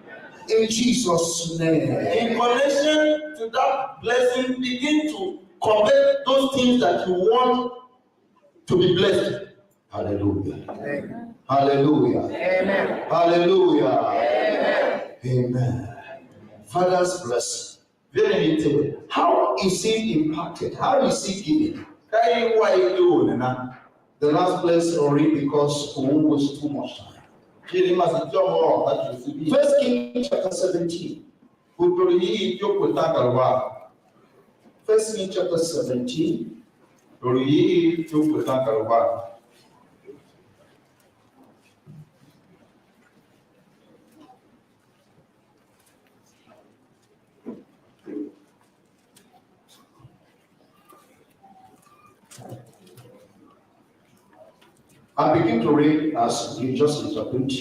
In Jesus' name. In connection to that blessing, begin to covet those things that you want to be blessed. Hallelujah. Amen. Hallelujah. Amen. Hallelujah. Amen. Amen. Father's blessing. Very little. How is it impacted? How is it given? Ka i wa i doo ne na. The last place I'll read because we won't waste too much time. Jiri masi jom o that you see. First King chapter seventeen. Kuturi hii ityou ku tankarwa. First King chapter seventeen. Kuturi hii ityou ku tankarwa. I begin to read as you just interpret.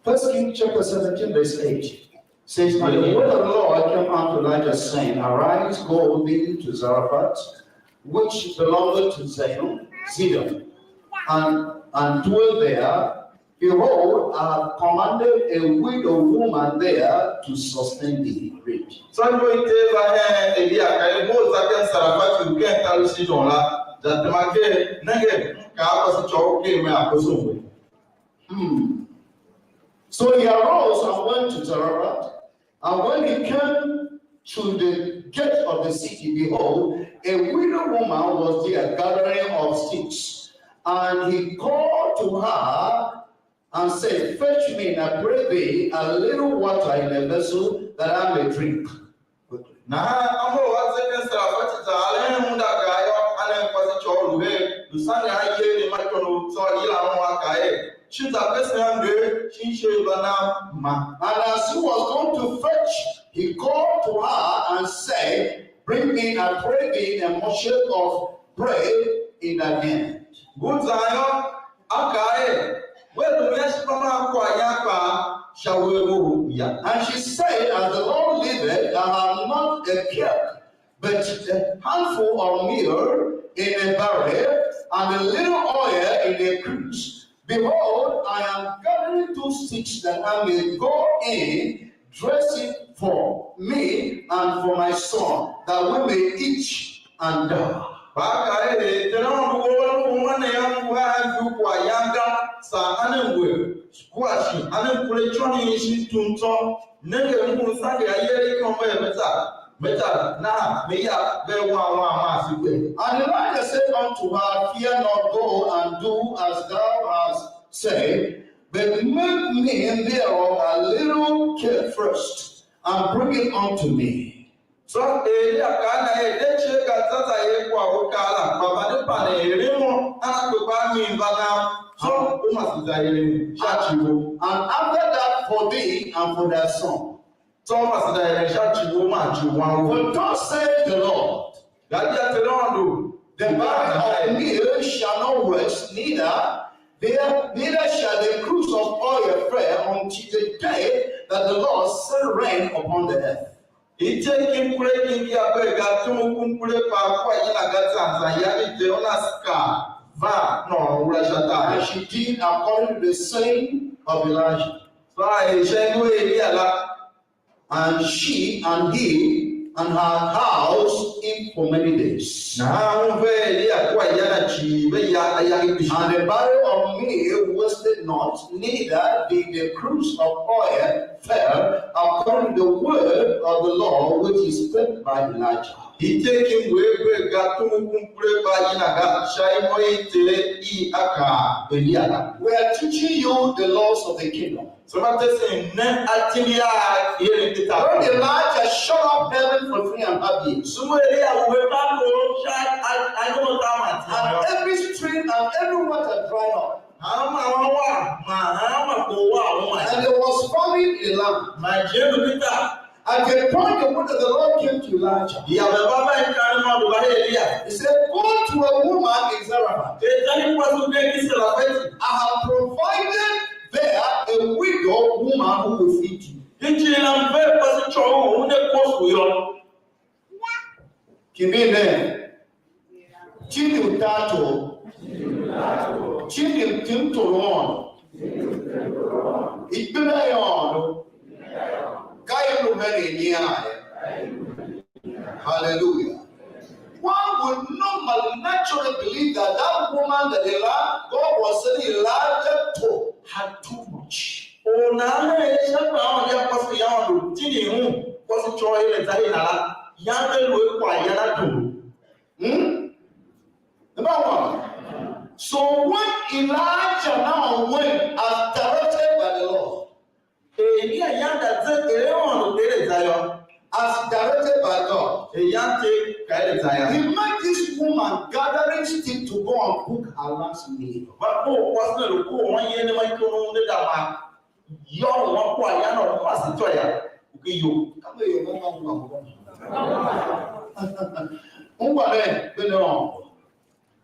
First King chapter seventeen, verse eight says, "And the word of the Lord came unto Elijah, saying, Arise, go thee to Zarephath, which belongeth to Zidon, Zidon, and, and dwell there. Behold, I have commanded a widow woman there to sustain thee." Read. Tsô ior i Ter va hen Eliya, kaa er: Mough, za ken Sarefati u ken tar u Sidon la, za tema ker, nenge, m kaa kwase côghol ker, me akoso we. Hmm. So he arose and went to Zarephath, and when he came to the gate of the city, behold, a widow woman was there gathering of sticks. And he called to her and said, Fetch me, I pray thee, a little water in a vessel that I may drink. Nahan a mough a ze ken Sarefati, za aren unda gar yô, a nem kwase côghol u her, lu sange a iyegh i ma ityônough, tsô a yila un a kaa er: Shi za vese a mnger, shin ishe i va nam ma. And as he was going to fetch, he called to her and said, Bring me, I pray thee, a morsel of bread in thy hand. Ngun zan yô, a kaa er: Wea lumun a shi kpa maa kwaghyan kpaa sha uwegh wou ya. And she said, As the Lord liveth, I have not a cake, but a handful of meal in a barrel, and a little oil in a cruse. Behold, I am gathering two sticks that I may go in, dress it for me and for my son, that we may eat and die. Kpa a kaa er: Ter Aôndo, we u a lu u ma ne yô, m ngu a anzu u kwaghyan ga, saa a ne ngwer, kua shi a ne kure icônii shin tum tsô. Nenge, m ngu m sange ayere i kom er me za, me za na, me ya ve wan wan man se kpe. And Elijah said unto her, Fear not, go and do as thou hast said, but make me thereof a little cake first, and bring it unto me. Tsô Eliya kaa a na er: De cie, ka za za er kwagh u kaa la, kpa vande panen eren mo, a na kpe gba a mi va nam, tsô u mase za eren sha ci wou. And after that for thee and for thy son. Tsô u mase za eren sha ci wou man ci u wan wou. For thus saith the Lord, gadia Ter Aôndo, the barrel of meal shall not wax, neither there, neither shall the cruse of oil fail until the day that the Lord send rain upon the earth. Ityev ki mkurem ki ngi a bee ga, tom u ku mkurem kpaa kua yina ga, zan zan yange i de una sika van nôôn wura sha tar. And she did according to the saying of Elijah. Tsô a er sha imo i Eliya la. And she and he and her house eat for many days. Nahan un vea Eliya kua ya na cii, ve ya ayange kpishi. And the barrel of meal wasted not, neither did the cruse of oil fail, according to the word of the Lord which is spoken by Elijah. Ityev ki mkurem ga, tom u ku mkurem kpaa yina ga, sha imo i Ter i a kaa Eliya la. We are teaching you the laws of the kingdom. Tsô mba tesen ne atindi a ieren ken tar. When Elijah shut up heaven for three and a half years, Sumwe Eliya u he kpa or sha a, a, a nyom atar man iti yô, and every stream and every water dried up. Hanma wan wa, man hanma kpoghwa uma. And there was famine in the land. Man ijime lu tar. At a point, the word of the Lord came to Elijah. Yô, ve va va ikaren Aôndo va her Eliya. He said, Go to a woman in Zarephath. Kaa sha kwase u ken Sarefati. I have provided there a widow woman who will feed you. Shin ci na m ver kwase côghol u una koso yô. Kimbir nen. Tindi u tartor, tindi u tindi u Aôndo, ikpelaior i Aôndo, ka i lu henen ian ye. Hallelujah. One would normally, naturally believe that that woman that Eli-, God was sending Elijah to had too much. Or nan hen sha kwagh Aôndo ya kwase ya Aôndo tindi un kwase tsô er a za hena la, yange lu a kwaghyan a doo. Hmm? Number one. So when Elijah now went as directed by the Lord, Elia yanda ze er Aôndo er a za yô, as directed by God, er yan te ka er a za yô. He met this woman gathering stick to go and cook her last meal. Va kohol kwase ne lu kohol wan yen ne ma ikono ne da ma yô, u wan kwaghyan u mase tsô ya, u ki yô. Ka me yô, mo ma ungwa mo. Ungwa ne, bene on.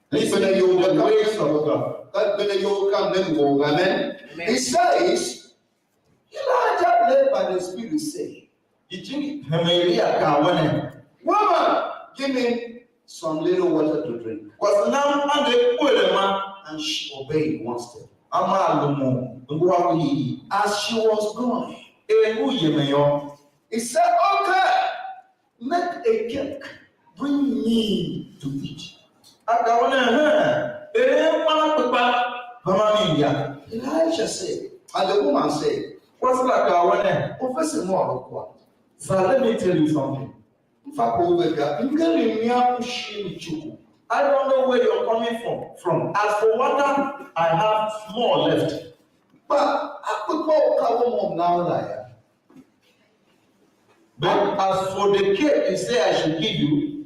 Listen to you, the grace of God. Ka bene you can make go. Amen. Amen. He says, Elijah led by the Spirit say, Jijingi hemen Elia kaa a wen ne, Woman, give me some little water to drink. Kwase nam ange kpuere ma. And she obeyed one step. A maa lumun ngu a ku hiihii. As she was going, er ngu yemen yô, he said, Okay, make a cake, bring me to eat. A kaa a wen ne, hen, er man akpekpa, va ma mi ya. Elijah said, and the woman said, Kwase la kaa a wen ne, Professor, mo ôr kwagh. Sir, let me tell you something. M fa kwagh u ve ga, mngerem niam u shin icuku. I don't know where you're coming from. From. As for water, I have small left. Kpa akpekpa u ka we mo u nan la ya. But as for the cake you say I should give you,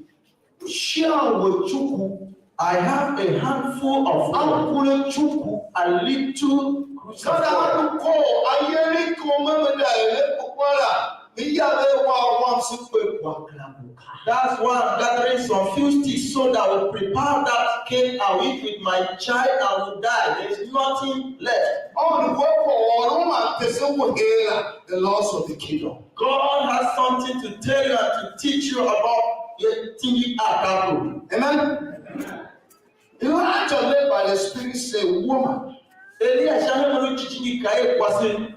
shin we icuku, I have a handful of flour, akure icuku, a little crucible. Ka da a lu kôr, a yere i kom a me da er a kpukpara, me ya ve a wa wam se kpe kwagh kera mo ga. That's why I'm gathering some few sticks so that I will prepare that cake. I'll eat with my child, I will die. There's nothing left. Aôndo ngu a kwagh u ôron man tesen we her la, the laws of the kingdom. God has something to tell you and to teach you about your thinking at that. Amen. Elijah led by the Spirit said, Woman, Elia sha hemba u Jijingi kaa er, Kwase,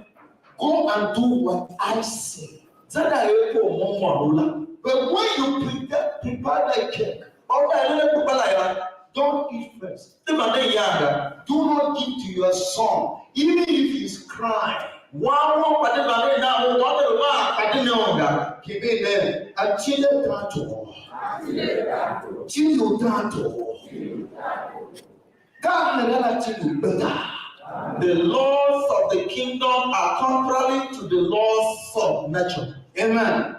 go and do what I say. Za da er kwagh u mo m ôr u la. But when you prepare, prepare that cake, kpa u da eren akpekpa la yô, don't eat first. De vande yan ga. Do not give to your son, even if he's crying. Wan wou kpa de vande nan un, wou de lu a kpa de ne un ga. Give it there. Until the time to war. Till you time to war. Ka hana la ti lu gbenda. The laws of the kingdom are contrary to the laws of nature. Amen.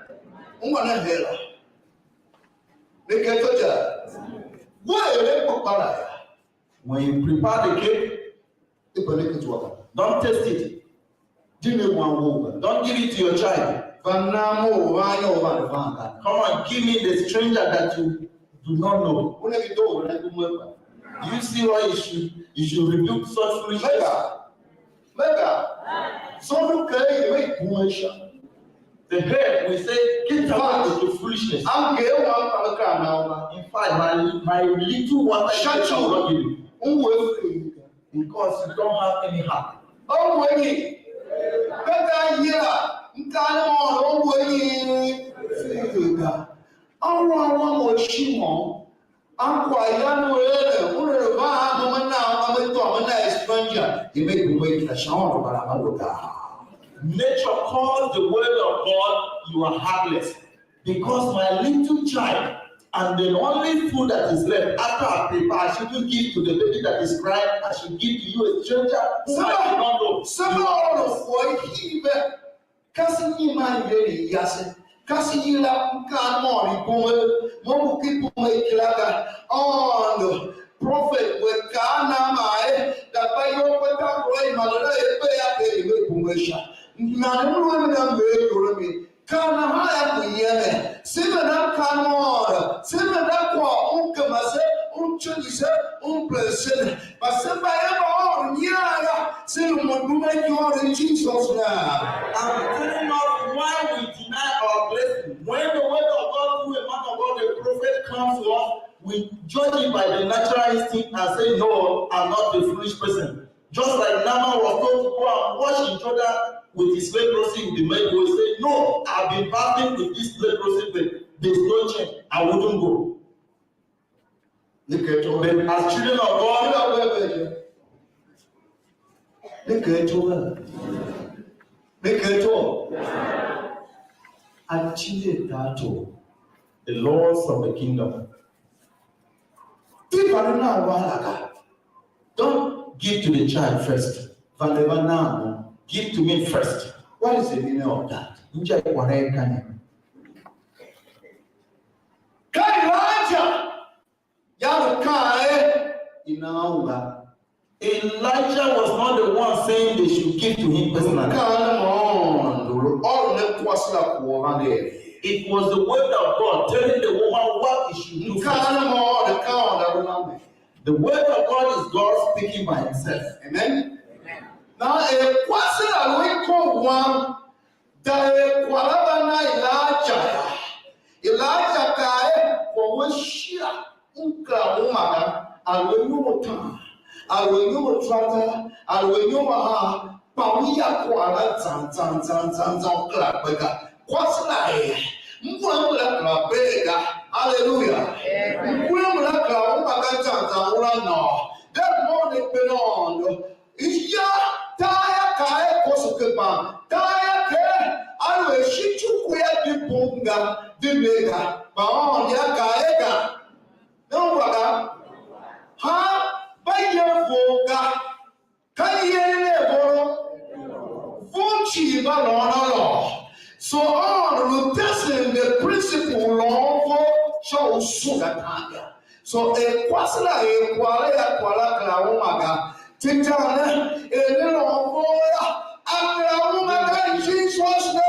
Ungwa na hela. Ne ke to ja. Wa ere kpakpara ya. When you prepare the cake, e bele ke tuwa. Don't taste it. Di ne wan wou ga. Don't give it to your child. Va na mo u van yo, u van van ga. Come and give me the stranger that you do not know. Una ki do una ku mo ba. Do you see why you should, you should rebuke such foolishness? Mega. Mega. So do ke ye me ku mo sha. The head will say, "Get away with your foolishness." Am ke wa pa ka na wa. In fact, my, my little water, shut you up. Un we free. Because you don't have any heart. Ongo nyi? Ka ka yila, m ka ne mo, ongo nyi? Figa. Awa wa mo Shimon, a kwa ya no ere, u re va a mo, me na, me to, me na a stranger. You make me wait for Shimon, but I'm not with that. Nature calls the word of God, you are heartless. Because my little child, and the only food that is left after I prepare, I shouldn't give to the baby that is crying, I should give to you, a stranger whom I do not know. Sema oro kwagh hive, kasi nyima yeri yase, kasi yila mkan mori bume, mo buki bume kilaga, on prophet we kana mae, da pa yo pe ta kura imala e pe ya ke ive bume sha. Nani mwe na me yoro mi, Ka nahan yô, ku yem, se venda mkan môm, se venda kwagh u gema se, u tindi se, u bee se ne. Kpa se mba er mba ôron nyian yô, se lu mo due a ikôr in Jesus' name. I'm telling us why we deny our blessing. When the word of God through a man of God, a prophet comes to us, We judge it by the natural instinct and say, "No, I'm not a foolish person." Just like Naaman was told to go and wash in Jordan with his leprosy, with the male boy, say, "No, I've been battling with this leprosy, but there's no change. I wouldn't go." Look at you. But as children of God, ne ka ito ga? Ne ka ito? Acinde tato, the laws of the kingdom. Ti vande nan wan la ga. Don't give to the child first. Vande va nan mo. Give to me first. What is the meaning of that? Nja kwara e kane. Ka Elijah. Yam kaa er, i nan ungwa. Elijah was not the one saying they should give to him personally. Mkaanem ma Aôndo lu ôron a kwase la kwagh u vande. It was the word of God telling the woman what he should do first. Mkaanem ma Aôndo ka Aôndo a lu nan. The word of God is God speaking by himself. Amen. Now, er kwase la lu i kom wam, da er kwagh la va na Elijah yô, Elijah kaa er, kwagh u a shighe u kera uma ga, a lu a inyom utaan, a lu a inyom ataratar, a lu a inyom ahar, kpa u ya kwagh la zan zan zan zan zan, u kera gbe ga. Kwase la er, mkurem mbala kera bee ga. Hallelujah. Mkurem mbala kera uma ga zan zan, una nôô. De mo ne kpe na Aôndo. Ya, tar ya kaa er kwase ke ban. Tar ya ker, aluer shi ityuku ya di bum ga, di ne ga, kpa Aôndo ya kaa er ga. Ne ungwa ga? Ha, mba ye vough ga. Ka ieren ne voro, vough cii mba lôôn a lôô. So Aôndo lu testing the principle u lôôn vough sha u sunga tan ga. So er kwase la er kwagh la ya, kwagh la kera uma ga. Tetan ne, er ne lôôn vough yô, a kera uma ga in Jesus' name.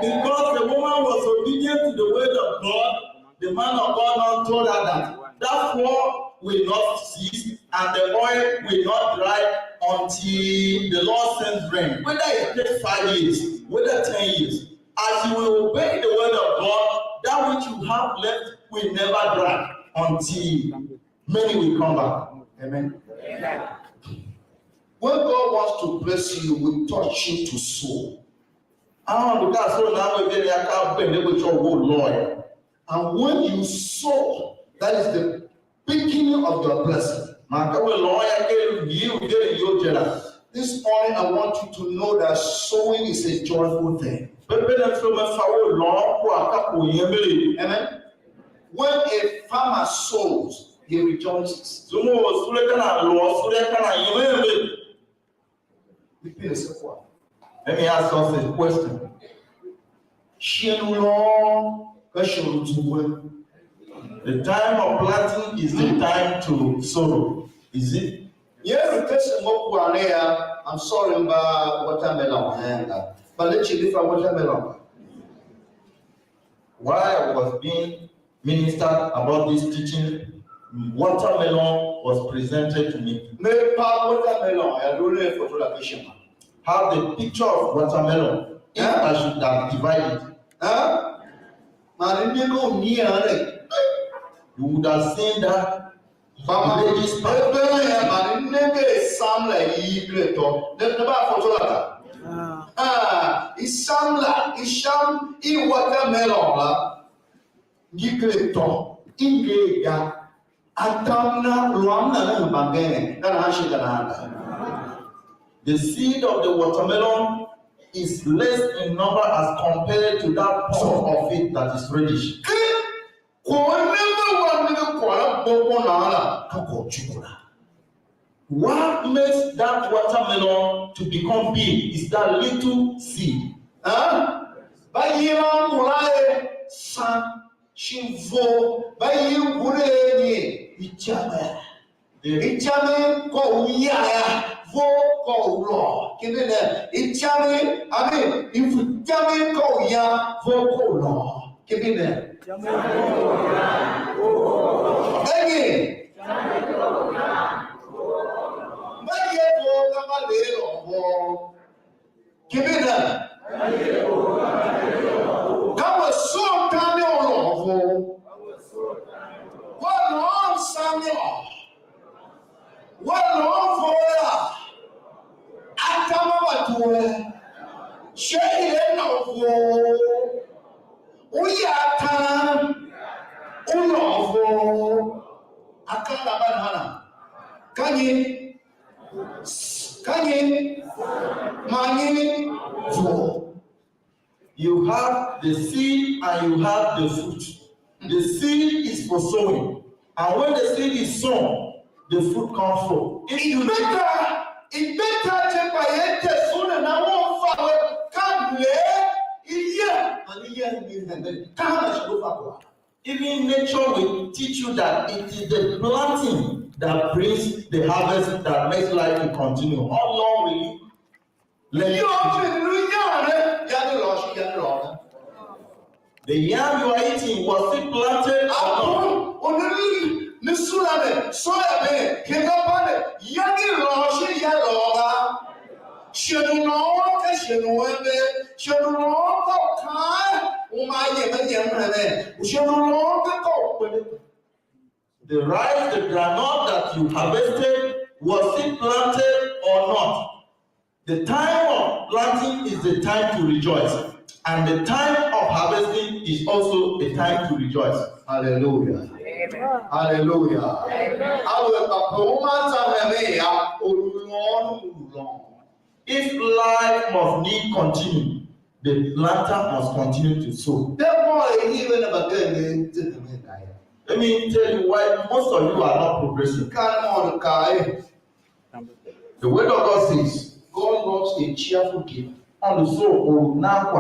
Because the woman was obedient to the word of God, the man of God now told her that that flour will not cease and the oil will not dry until the Lord sends rain. Whether it takes five years, whether ten years, as you will obey the word of God, that which you have left will never dry until many will come back. Amen. When God wants to bless you, will touch you to sow. Aôndo ka a soo nan we iveren akaa a bende we sha u we u lôôn yô. And when you sow, that is the beginning of your blessing. Man ka we lôôn yô, ka i lu hii u iveren you je la. This morning, I want you to know that sowing is a joyful thing. Pepe ne mso me fa we u lôôn kwagh ka kwagh u iember. Amen. When a farmer sows, he rejoices. Zum u or sule ka nan lôôn sule ka nan iember. Let me ask us a question. Shighe u lôôn ka shighe u zungwe. The time of planting is the time to sow. Is it? Yesu Kristu mo kwagh ne yô, I'm sorry, mba watermelon hen ga. But let you differ watermelon. While I was being minister about this teaching, watermelon was presented to me. Me pav watermelon, ya lu ne foto la kishima. Have the picture of watermelon. If I should have divided, huh? Man, you know me, you would have seen that. Kpa man, ladies, man, man, ne nenge sam la i kre to. Ne, ne ba foto la ka. Ah, i sam la, i sam i watermelon la. Ngi kre to, i nger ga. Atam na, luam na ne hemba ngeen, ka nahan shi ka nahan ga. The seed of the watermelon is less in number as compared to that part of it that is reddish. Kwagh u ne ve wa nenge kwagh la gbogbo nan la, ka kwagh u cuku la. What makes that watermelon to become big is that little seed. Ah? Mba yilan ngula er san, shin vough, mba yilan ngula er nyi? Ityamegh. Ityamegh ka u ya ya, vough ka u lôô. Kende ne, ityamegh, I mean, ityamegh ka u ya, vough ka u lôô. Kende ne. Amen. Mba ye vough ka mba le lôô vough. Kende ne. Ka we soo tam u lôô vough. Wea lôôn msaam yô, wea lôôn vough yô, atam a mba due, sha ilev na u vough, u ya atam, u lôôn vough. Akaa la mba nahan a? Ka nyi? Ka nyi? Man nyi? Vough. You have the seed and you have the fruit. The seed is for sowing. And when the seed is sown, the fruit comes forth. It's better, it's better je kpa ye te sune na won fa we ka mle iye and iye ni hende. Ka hana shi fa kwa. Even nature will teach you that it is the planting that brings the harvest that makes life to continue. How long will you let it continue? Yô, me lu yan ne, ya de lôô shi, ya de lôô ne. The yam you are eating, was it planted or not? Apo, u ne lu ne sula ne, soya ne, kenda pa ne, ya de lôô shi, ya lôô ga. Shighe u lôôn ka shighe u ember, shighe u lôôn ka u kaan u ma yem a yem henen, shighe u lôôn ka ka u kpele. The rice, the groundnut that you harvested, was it planted or not? The time of planting is the time to rejoice, and the time of harvesting is also a time to rejoice. Hallelujah. Amen. Hallelujah. Amen. Awe, papa, uma za heme ya, u lu lôôn, u lu lôôn. If life must need continue, the planter must continue to sow. Let me tell you why most of you are not progressing. The word of God says, God loves a cheerful giver. And so, or now,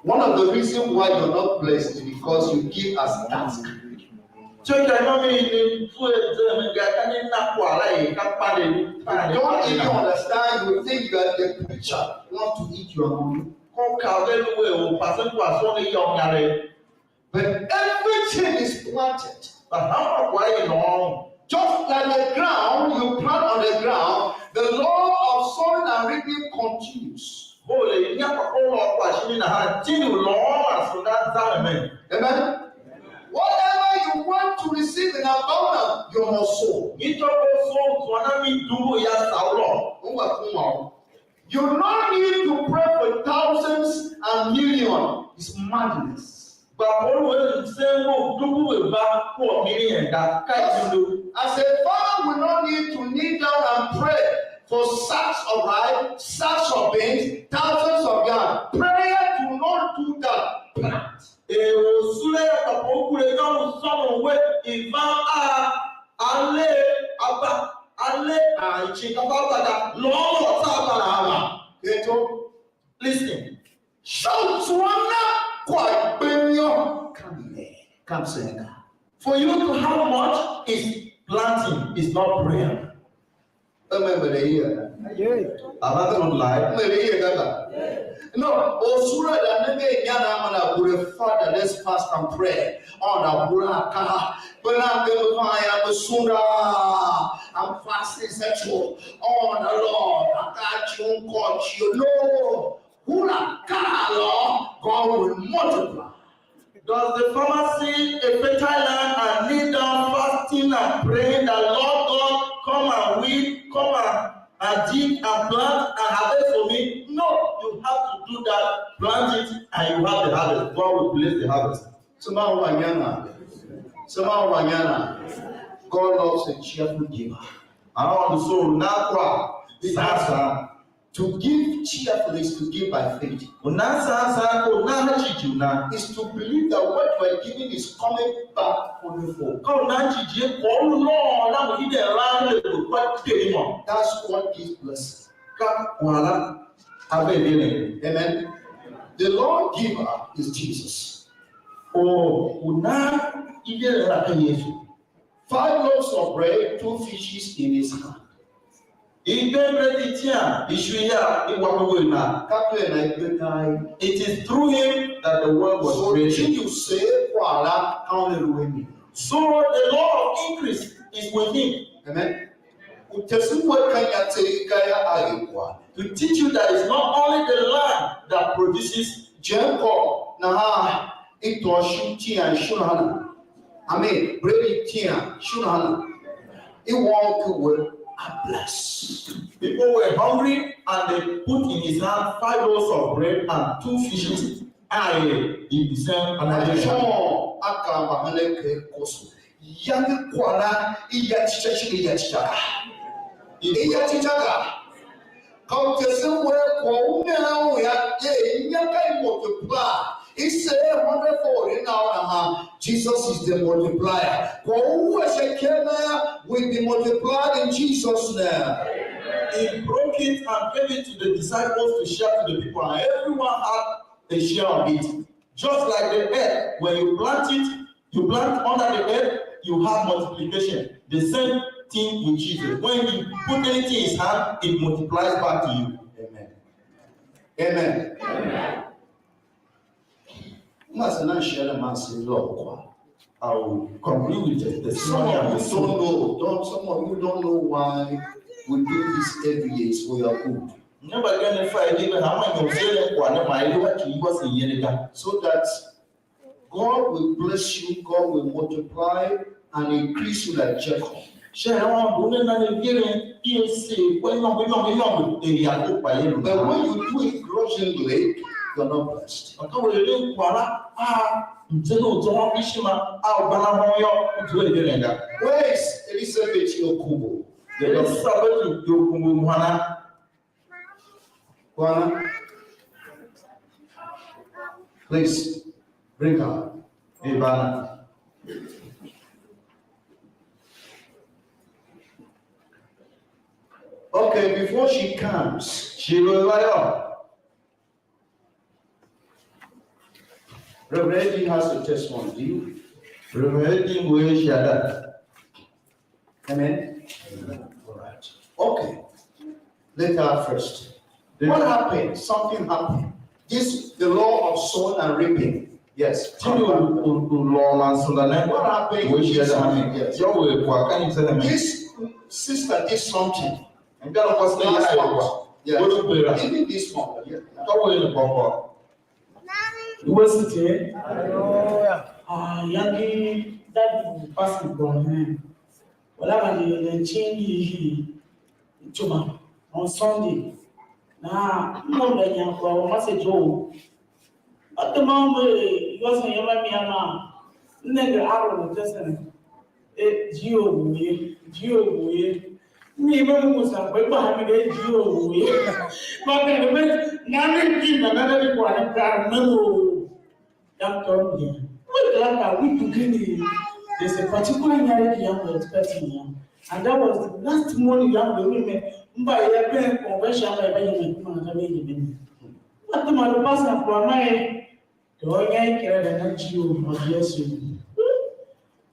One of the reasons why you're not blessed is because you give as tax. Tsô ka imo mi ni zue ze mi ga ka ni na kwagh la er ka kpande ni kpande. You don't even understand. You think that the preacher want to eat your money. Ko ka ve lu we u pasen kwagh so ne yô ngare. But everything is planted. But how much why you know? Just like the ground you plant on the ground, the law of sowing and reaping continues. Bo le nya kpa ko lo kwa shi ni nahan, tindi u lo ma so da za me. Amen. Whatever you want to receive in abundance, you must sow. Ni to ko so so na mi du ya sa lo. Ungwa kuma. You no need to pray for thousands and millions. It's madness. Gba Paul we msen mo dubu we ba ko million da ka indo. As a farmer, we no need to kneel down and pray for sacks of rice, sacks of beans, thousands of yam. Prayer do not do that. Plant. E o sule ya kpa po kure ka u sônon we i van a a le a ba a le a i cin ka ba ba da lôôn lôô tsa ba la a ba. Keto. Listen. Sha u tsuwa na kwaghbem yô, ka mle, ka msenga. For you to have much is planting, is not prayer. Am I right here? Am I not lying? Am I right here, Gaga? No, or sura da nenge nyana mana kure, Father, let's fast and pray. On a kura ka, but I'm gonna find a sunda. I'm fasting sexual. On the Lord, I got you on coach. You know, Hula, God will multiply. Does the farmer see a fertile land and kneel down fasting and praying that, "Lord God, come and weed, come and, and dig and plant and harvest for me"? No, you have to do that, plant it, and you have the harvest. God will bless the harvest. Sema wanyana. Sema wanyana. God loves a cheerful giver. I want to sow now. This has to give cheerfully is to give by faith. U nan saan saan ko nan ha jighjigh u nan. Is to believe that what you are giving is coming back hundredfold. Ka u nan jighjigh kwagh u lu nôôn la u hide lan le lu kwa teri mô. That's what gives blessing. Ka kwagh la a ver iden. Amen. The Lord giver is Jesus. Or u nan iden la ka Yesu. Five loaves of bread, two fishes in his hand. Igben bredi itian, ishu ya i wa uwegh na. Ka ker na i gbe tar. It is through him that the world was created. So you say, kwagh la ka una lu a mi. So the law of increase is with him. Amen. U tesen we ka inya tseegh ga yô, a er kwagh. To teach you that it's not only the land that produces. Jacob nahan I tôô shu tian shu nahan. I mean, bread i tian shu nahan. I wôô ku we a bless. People were hungry and they put in his hand five loaves of bread and two fishes. And he descended and I John a kaa mbahenen ker koso. Yange kwagh na i ya cica shin i ya cica ga. I ya cica ga. Ka u tesen wer kwagh u ne a u ya, er inya ka i multiply. I say a hundred fold in our hand. Jesus is the multiplier. Kwagh u a sha ikev na ya will be multiplied in Jesus' name. He broke it and gave it to the disciples to share to the people, and everyone had a share of it. Just like the earth, when you plant it, you plant under the earth, you have multiplication. The same thing with Jesus. When you put anything in his hand, it multiplies back to you. Amen. Amen. Must not share the man say love. I will conclude with the testimony and the story. Don't know. Don't, some of you don't know why we do this every year. It's for your good. Never gonna fight even how many of them. So that God will bless you, God will multiply and increase you like Jacob. Sha Aôndo una na ne ngeren i a seer kpa imôngo imôngo imôngo er Yakob kpa ye lu. But when you do it grudgingly, you're not blessed. Kpa ka we eren kwagh la a mtser u zôhôn ishima a u ban ahon yô, u zua ngeren ga. Where is Elizabeth Yokubo? Elizabeth Yokubo muhana. Kwana. Please, bring her. Ivana. Okay, before she comes, she will lie up. Reverend Eddie has a testimony. Do you? Reverend Eddie ngu er shada. Amen. All right. Okay. Let her first. What happened? Something happened. This, the law of sowing and reaping. Yes. Tindi u u u lôôn man sunda ne. What happened? We share that. Yes. Yo we kwa kani sene me. This sister did something. Ngalo kwa sene ya kwa. Yes. Even this one. Yeah. Ka we ne kwa kwa. Iwe siti? Hallelujah. Ah, yangi dadi pasi kwa hen. Wala ma ni le chingi hii. Chuma on Sunday. Na mo le nya kwa o mase jo. Atuma mo yo se yama mi ama. Nenge aro tesen. E, Jio wuye, Jio wuye. Mi me mu sa kwe ba mi de Jio wuye. Ba ke me na ne ki na na de kwa ne ka me mu. Doctor Mbia. We glad that we beginning. There's a particular marriage young were expecting him. And that was the last morning young women. Mba ya ben convention by Benjamin Kuma na Benjamin. What the man pastor kwa mai. Doo nya i kera da na Jio ma Yesu.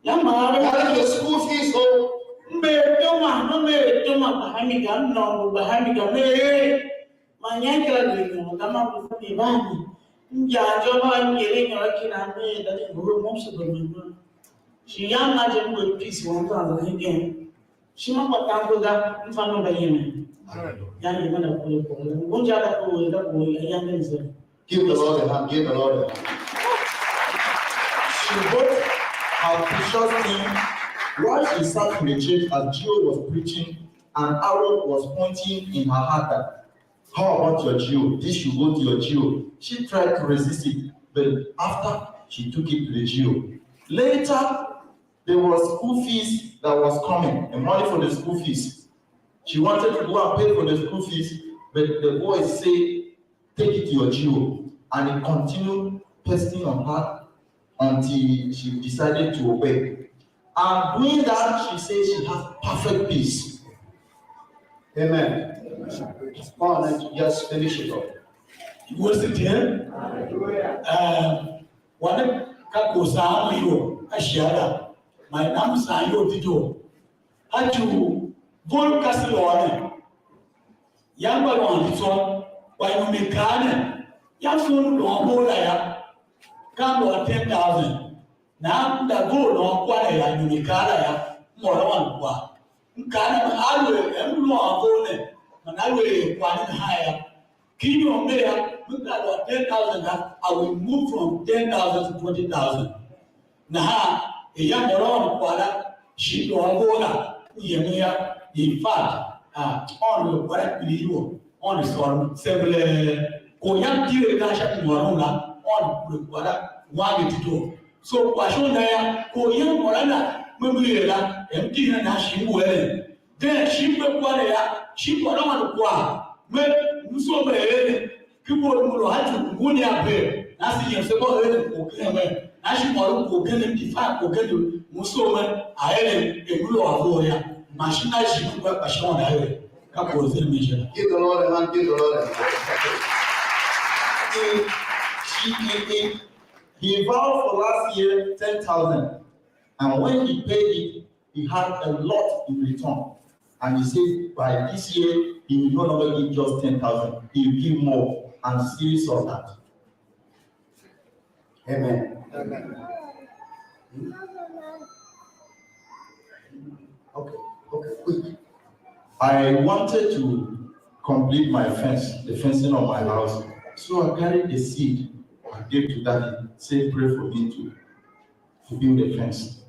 Ya ma ave. Hana your school fees o. Mbe toma, no mbe toma bahami ga, no bahami ga me. Ma nya i kera da no, da ma ku ni bani. Nja jo ma ni re nyo ki na me, da ni buru mo se buru mo. Shi ya ma je mo peace one thousand again. Shima kwa tango ga mfano mba yene. Hallelujah. Yani manda kule kwa. Ngunja da kwa, da kwa, ayande nze. Give the Lord a hand. Give the Lord a hand. She brought her precious thing while she sat in the church as Gio was preaching, and arrow was pointing in her heart that, "How about your Gio? This should go to your Gio." She tried to resist it, but after she took it to the Gio. Later, there was school fees that was coming, the money for the school fees. She wanted to go and pay for the school fees, but the boys say, "Take it to your G O." And he continued pestering on her until she decided to obey. And doing that, she says she has perfect peace. Amen. Come on, let's just finish it up. You was it here? Um, Wane ka ko sa amu yo a shiada. My nam sa yo dido. A tu vol kasi lo wane. Yam ba lo an so. Wa yo me kane. Yam so lo an bola ya. Kan lo ten thousand. Na da go lo kwa ya yo me kala ya. Mo lo an kwa. Nkane ma alwe em lo an go ne. Mana alwe kwa ne ha ya. Kingdom ne ya, me kera lu ten thousand ga, I will move from ten thousand to twenty thousand. Nahan, er yam u ôron kwagh la, shi doo a vough la, u yemen yô, in fact, ah, Aôndo lu kwagh la kpiligh ior, Aôndo sôr sembele, kwagh u yam tile ga sha ci u ôron la, Aôndo kure kwagh la, wange dedoo. So, kwagh shon na yô, kwagh u yam u ôron la, me mbu er la, em tile na shi ngu eren. Then shi m gbe kwagh ne yô, shi kwagh la wande kwagh, me, m soo me er ne, ki bo lu m lu a ci u ngun ya bee, na se yem se gba eren kwagh u ken me, na shi mô lu kwagh u ken m ki fa kwagh u ken m soo me a eren er m lu a vough yô, man shi na shi me gba kpa sha wande a eren, ka kwagh u zen mi je la. Give the Lord a hand, give the Lord a hand. He, she, he, he, he vowed for last year ten thousand, and when he paid it, he had a lot in return. And he said, by this year, he will no longer give just ten thousand, he will give more and series of that. Amen. Amen. Okay, okay, quick. I wanted to complete my fence, the fencing of my house. So I carried the seed and gave to daddy, say, pray for me to, to build the fence.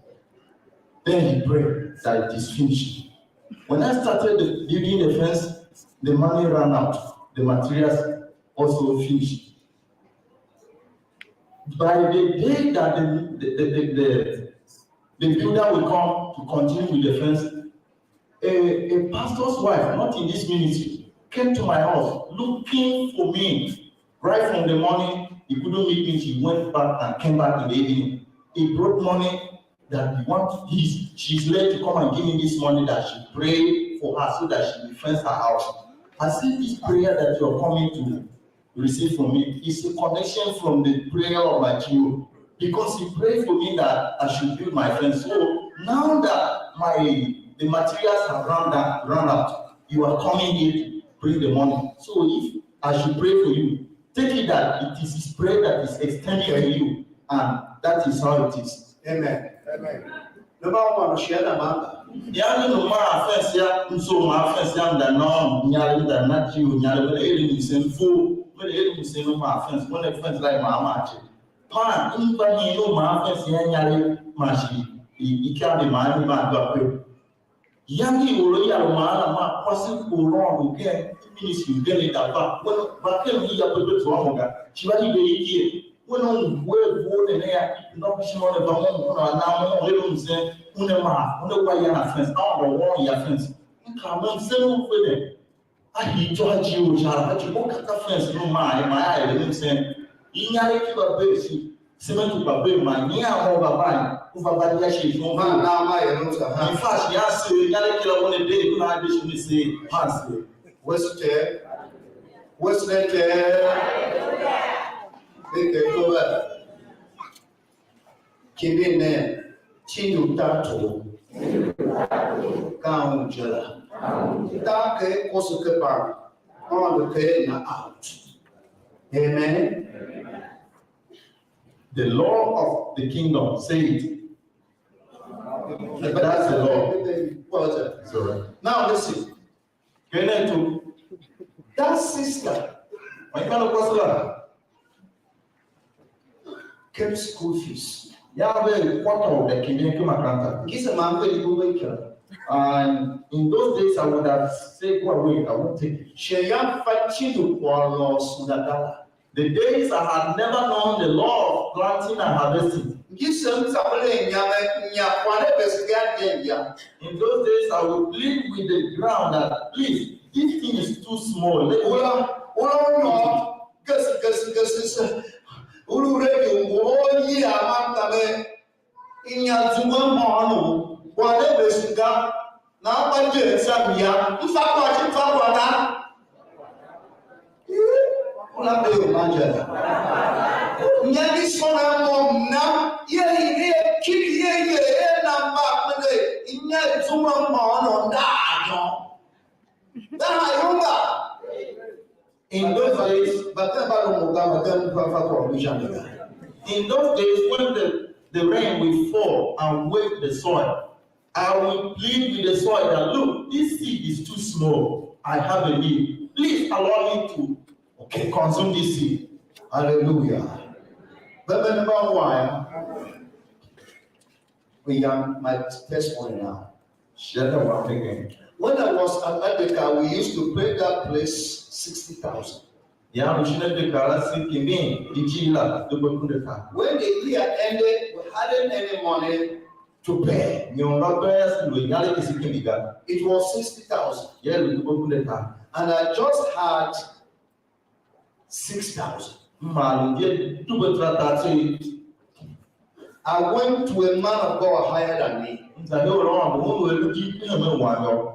Then he prayed that it is finished. When I started the, building the fence, the money ran out, the materials also finished. By the day that the, the, the, the, the, the builder will come to continue with the fence, a, a pastor's wife, not in this ministry, came to my house looking for me. Right from the morning, he couldn't meet me. She went back and came back in the evening. He brought money that he want, he's, she's led to come and give me this money that she pray for her so that she will fence her house. I see this prayer that you're coming to receive from me is a connection from the prayer of my G O, because he prayed for me that I should build my fence. So now that my, the materials have run down, run out, you are coming here to bring the money. So if I should pray for you, take it that it is his prayer that is extending to you, and that is how it is. Amen. Amen. Noma uma no shia na manga. Yange no ma fence ya, m so ma fence ya, m da nôôn inyaregh, m da na G O inyaregh, me de er msen fo, me de er msen u ma fence, mo ne fence la i ma ma je. Pan m va nyi no ma fence ya inyaregh, ma shi i, i ka de ma ni ma gba pe. Yange i or a yar u ma la ma kwase u Aôndo ken ministry ugen i da va, we va ken u ya pe pe zua mo ga, shi va hide i kie. Wen u ngu a vough ne ne yô, nôngo kpishi mô ne va mo, mo na na mo, mo er msen, una maa, una wa ian a fence, Aôndo a wa ian a fence. M kaa mer, msen u fe ne, a hii ityô a G O sha, a ci mo kata fence nu maa, maa a er msen. Inyaregh ki mba bee shi, cement u mba bee, man nyian mo va van, u va va dia shi shon. Man na ma er msen, ha. In fact, ya se, inyaregh ki la u ne de, u na de shi ne se, man se. Western, Western, Hallelujah. Kimbi nen, tindi u tartor ka un je la. Tar ker kwase ke ban, Aôndo ker na out. Amen. The law of the kingdom say it. That's the law. It's all right. Now listen. Kene tu. That sister, man, you cannot pass that. Kept school fees. Ya ve quarter of the kingdom ke makaranta. Ngise man ve ni bo ve kira. And in those days, I would have said, go away, I won't take it. She ya fa chindu kwa lo sunda dala. The days I had never known the law of planting and harvesting. Ngise mtsa mle nyame nya kwa ne besi ga den ya. In those days, I would plead with the ground that, please, this thing is too small. Let me Ula, ula unyo, gesi, gesi, gesi, se. Ulu ready, ungo, yi, amam, kame. Inya zungwe mhôônom, kwagh ne vesen ga, nahan kpa je sha mi yô, m fa kwagh shi m fa kwagh ga. Ih, una be u ma je la. Nyange sôn a mo m na, ye i ye kiri ye ye e na mba mene, inya zungwe mhôônom ndaa yô. Daha yunga. In those days, Batem ba lu mo ga, batem fa fa provision ga. In those days, when the, the rain will fall and wet the soil, I will plead with the soil that, look, this seed is too small. I have a need. Please allow me to can consume this seed. Hallelujah. But when about why? We got my testimony now. Share the one again. When I was at Adeka, we used to pay that place sixty thousand. Yam u shin a de kar a se kimbin ijir la due kunda tar. When the year ended, we hadn't any money to pay. Nyian mba bee a se lu inyaregh ki se kimbi ga. It was sixty thousand. Ya lu due kunda tar. And I just had six thousand. M maa lu ngee due tara tar tseegh. I went to a man of God higher than me. M za he or a Aôndo un u a lu ijir ki hemen wam yô.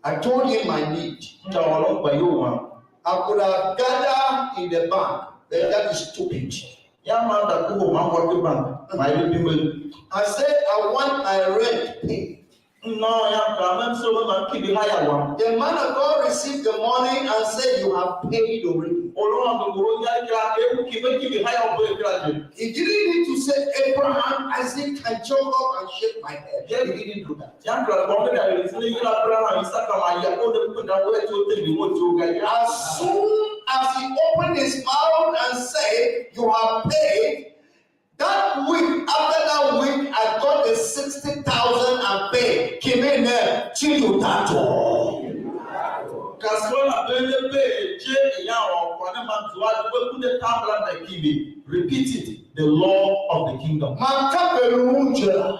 I told him my need. M za ôron gbayol wam. I could have gathered in the bank, but that is stupid. Yam ma m da kohol ma m wa ken bank, ma i lu bimbe. I said, I want my rent paid. M nôôn yam, kaa mer m soo mer ma m kimbi haya wam. The man of God received the money and said, you have paid already. Or a Aôndo ngu or inyaregh kera, er u kimbi, kimbi haya u bee kera je. He didn't need to say, Abraham, Isaac, and Jacob, and shake my head. He didn't do that. Yange kera gômbe da er se ne yila Abraham, Isaka man Yakob ne kunda we to te mi mo to ga ya. As soon as he opened his mouth and said, you have paid, that week, after that week, I got the sixty thousand and paid. Kimi ne, chi you that all. Kasua na bende pe je ya o kwa ne man zua we kunde tambla na kibi. Repeat it. The law of the kingdom. Man kape lu je la.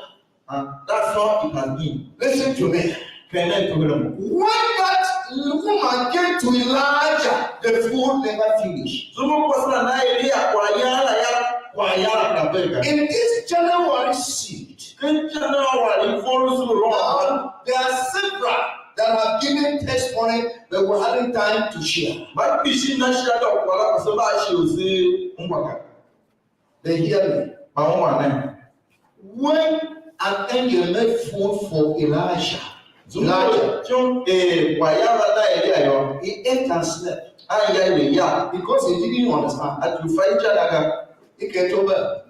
And that's how it has been. Listen to me. Kene tugulum. When that woman came to Elijah, the food never finished. Zumu kwasana na Elia kwa yala ya, kwa yala kabega. In this January seed, in January, for now, there are several that have given testimony, but we haven't time to share. But we should not share the kwala, so ba shi uzi. They hear me. Ba wan ne. When an angel made food for Elijah, Elijah, chum e kwa ya va na Elia yô, he ate and slept. A ya ye ya. Because he didn't understand. A tu fa i ja na ga. He can't over.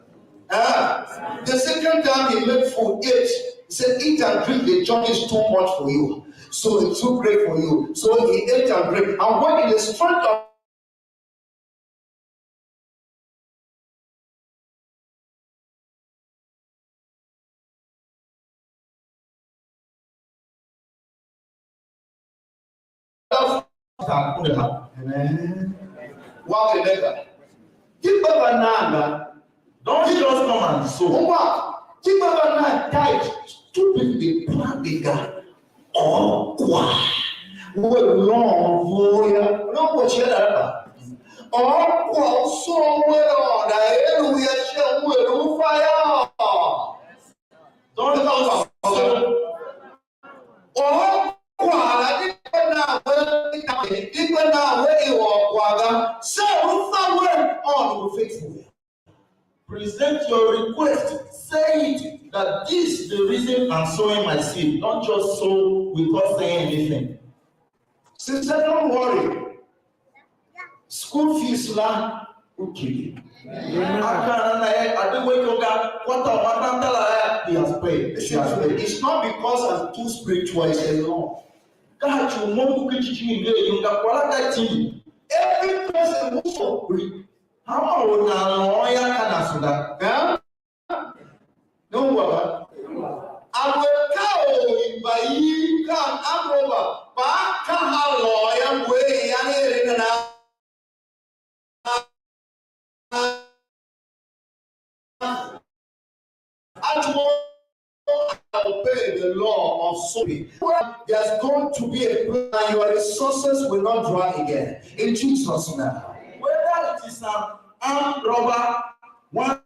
Ah, the second time he made food, ate. He said, eat and drink, the journey is too much for you. So it's too great for you. So he ate and drank. And when in the strength of Amen. Wa ke ne ga. Ki ba ba nan ga. Don't just come and sow. Ungwa, ki ba ba nan tithe. Two people dey plan the guy. Or kwa. We long for ya. No kwa chia da ba. Or kwa so we on da elu ya she we lu fire. Don't come and sow. Or kwa la di na we di na we i or kwa ga. Say who fa we on who faithful. Present your request. Say it that this is the reason I'm sowing my seed. Don't just sow without saying anything. Sister, don't worry. School fees la, okay. Akana na ye, I did wake up, God, what a matter, he has paid. He has paid. It's not because I'm too spiritual, it's a law. Ka ci u mo ngu ken jijingi ngee yum, ka kwagh la ka tindi. Every person who for free. Hanma or nan lôôn yô, ka nan sunda. Eh? Ne ungwa ga? A lu a ka or i mba i kan amôra, kpa a kaha lôôn yô, ngu a iyange er nana? At what I obey the law of sowing. There's going to be a plan. Your resources will not dry again. In Jesus' name. Whether it is an armed robber, one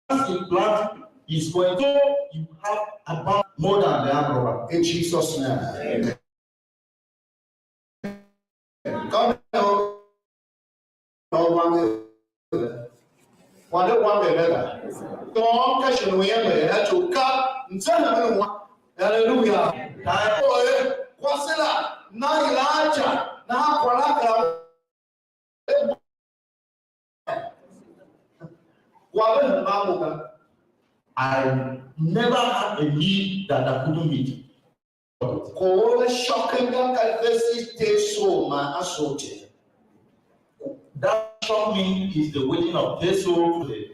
Once you plant is going to, you have about more than the armed robber. In Jesus' name. Amen. Come on. Come on. Wande wande nega. Tom ka shinu yembe ya chuka. Mzana mwana. Hallelujah. Tayo e kwasila na ilacha na kwalaka. Kwa ve hemba mo ga. I never had a need that I couldn't meet. Ko shocking, that verses take so man, I saw it. That shocked me is the waiting of Teso today.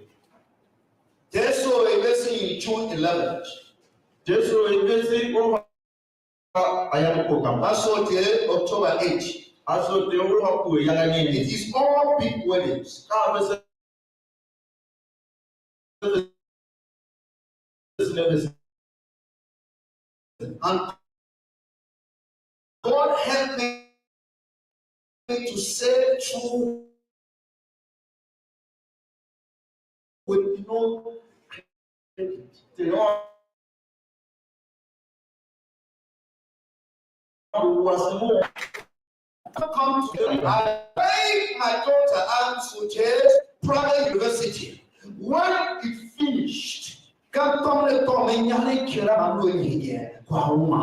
Teso, a verse in June eleventh. Teso, a verse over. Ayam ko kam. Aso te October eight. Aso te uru haku ya ni. It is all big weddings. Ka verse. And God help me to say true with no credit. They all was more. Come to them. I paid my daughter Ansuje's private university. When it finished, ka tômle tômle inyaregh kera man lu a hingen kwagh uma.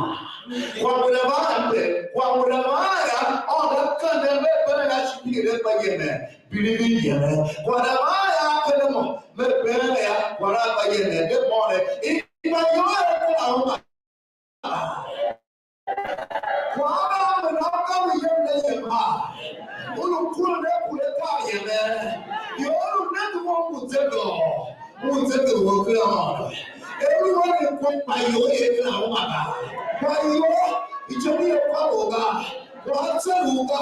Kwagh u la va ember, kwagh u la va ya, Aôndo a kende me bee a shi hire mbayemen, bili vi yemen. Kwagh la va ya kende mo, me bee ya, kwagh la va yemen, de mo ne, i ma yo ya kwagh uma. Kwagh a me na ka u yem ne yem a. U lu kure ne kure ka yem ne. Yo, u lu ne ngu mo ngu ze doo. Ngu ze doo wo kera Aôndo. E lu wa ne ko kpa yo ye kera uma ga. Kpa yo, i je ni ye kwa wo ga. Kwa tse wo ga.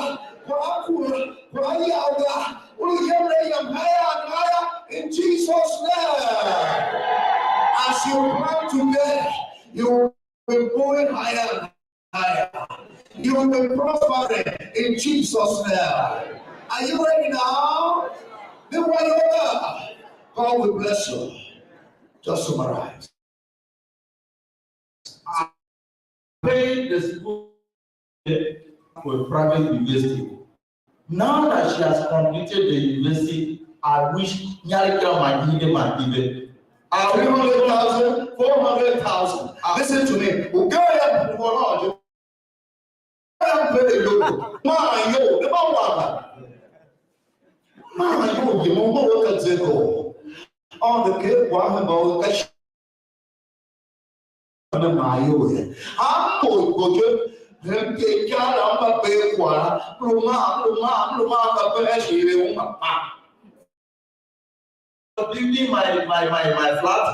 Kwa kura. Kwa ya wo ga. U lu yem ne yem higher and higher in Jesus' name. As you plan today, you will be going higher and higher. You will be prospering in Jesus' name. Are you ready now? Be ready, oh God. God will bless you. Just summarize. I paid the school for a private university. Now that she has completed the university, I wish nyarika might give them an even. Three hundred thousand, four hundred thousand. Listen to me. Ugaya mkonoje. Mpele yo. Ma yo, ne ba wa. Ma yo, ye mo mo ka zeko. On the ke kwa ha ba ka ne ma yo ye. A mo ko je, hem ke kya la mba pe kwara, lu ma, lu ma, lu ma, ka pe shi le u ma pa. Building my, my, my, my flat,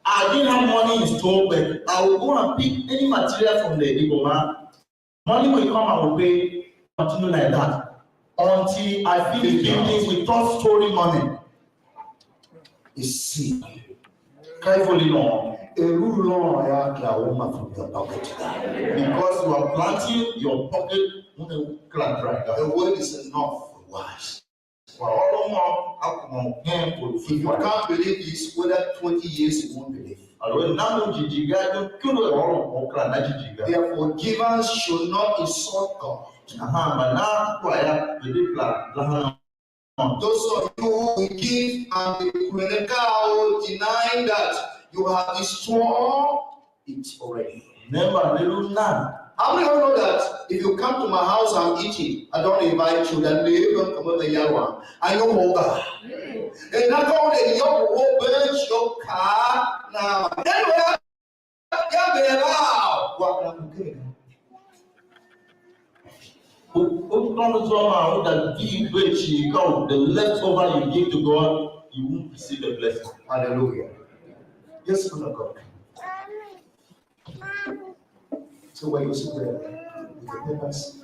I didn't have money in store, but I will go and pick any material from the Igbo man. Money will come, I will pay, continue like that. Until I finish building with third story money. You see, carefully long. A rule long, I have to woman from your pocket. Because you are planting your pocket, you know, crack, crack. The word is enough for wise. If you can't believe this, whether twenty years, you won't believe. Therefore, givers should not insult God. Those of you who give and be critical, denying that you have destroyed it already. Remember, little none. How many of you know that if you come to my house and eat it, I don't invite you, then they even come over the yard one? I know more God. And not only your whole bench, your car, now. Then we have, yeah, we have, wow. What can you get? Who, who comes from out that give which you come, the leftover you give to God, you won't receive the blessing. Hallelujah. Yes, man of God. So when you sit there with the papers,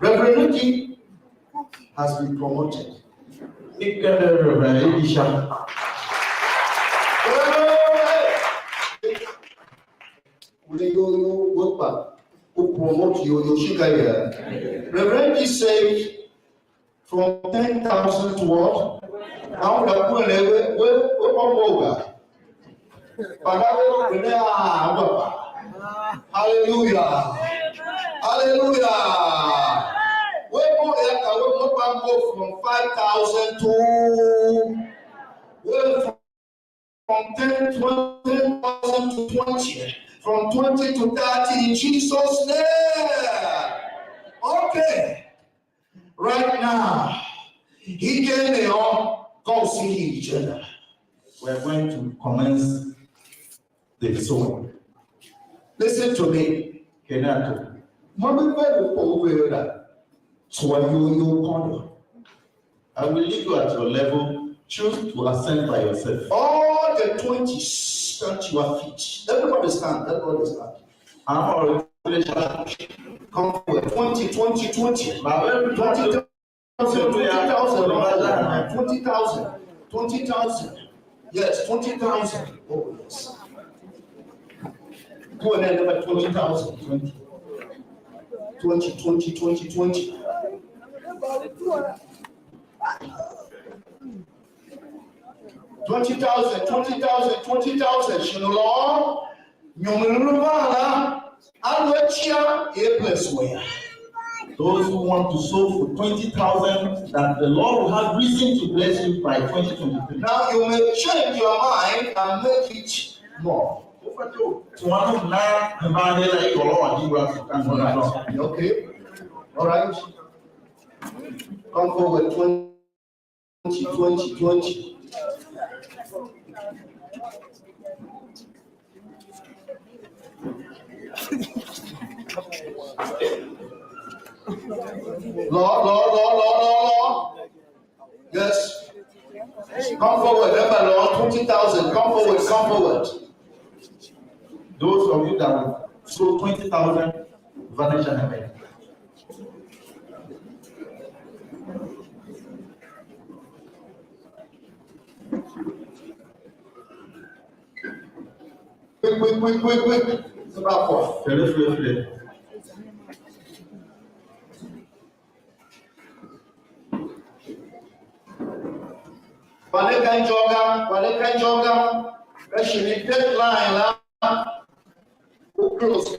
Reverend Ricky has been promoted. Ikende Reverend Elisha. Wule yo yo wekpa, u promote yo yo shika ya. Reverend Ricky said, from ten thousand to what? Now we are going to we we we come over. But now we are going to ah, Hallelujah. Hallelujah. We go ya ka we go back go from five thousand to we from ten, twenty, ten thousand to twenty, from twenty to thirty in Jesus' name. Okay. Right now, he came here, come see each other. We're going to commence the sowing. Listen to me. Kenato. Mami vere po vera. Tsua yo yo kondo. I will leave you at your level. Choose to ascend by yourself. All the twenties that you are fit. Everybody stand. Everybody stand. I'm already. Come forward. Twenty, twenty, twenty. Twenty thousand, twenty thousand, twenty thousand, twenty thousand. Yes, twenty thousand. Oh, yes. Go ahead, number twenty thousand. Twenty, twenty, twenty, twenty. Twenty thousand, twenty thousand, twenty thousand. Shin Lord, nyom lu van la, a lu a cia, a bless we. Those who want to sow for twenty thousand, that the Lord will have reason to bless you by twenty twenty-three. Now you may change your mind and make it more. Tuma na hemba ne la i golo wa di wa kan. All right. Okay. All right. Come forward, twenty, twenty, twenty. Lord, Lord, Lord, Lord, Lord, Lord. Yes. Come forward, remember, Lord, twenty thousand. Come forward, come forward. Those of you that will sow twenty thousand, vanish and amen. Quick, quick, quick, quick, quick. It's about four. Fele, fele, fele. Kpa ne ka injô ga, kpa ne ka injô ga, ka shimi deadline la u close.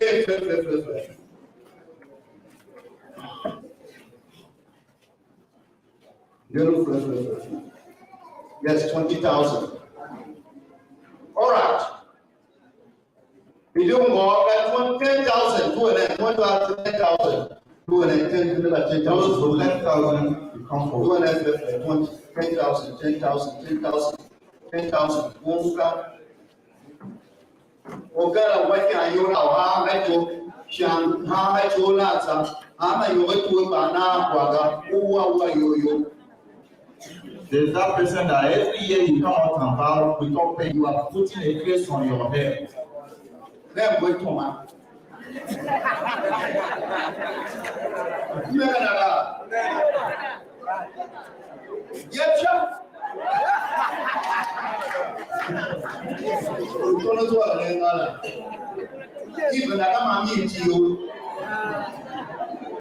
Yes, twenty thousand. All right. Idu ngôôr ka twenty, ten thousand, two hundred, twenty thousand, ten thousand, two hundred, ten, ten thousand, ten thousand, you come for two hundred, ten thousand, ten thousand, ten thousand, ten thousand, one thousand. Ogara wa ican iyol a u haa a ityou, shan haa a ityou na tsa, hanma ior ve tue kpaa naa kwagh ga, u wa wa iyol you. There's that person that every year you come out and vow, we talk pain, you are putting a curse on your head. Then we come out. Yetya. Utono zua ne ngala. Even na kama mi ti yo.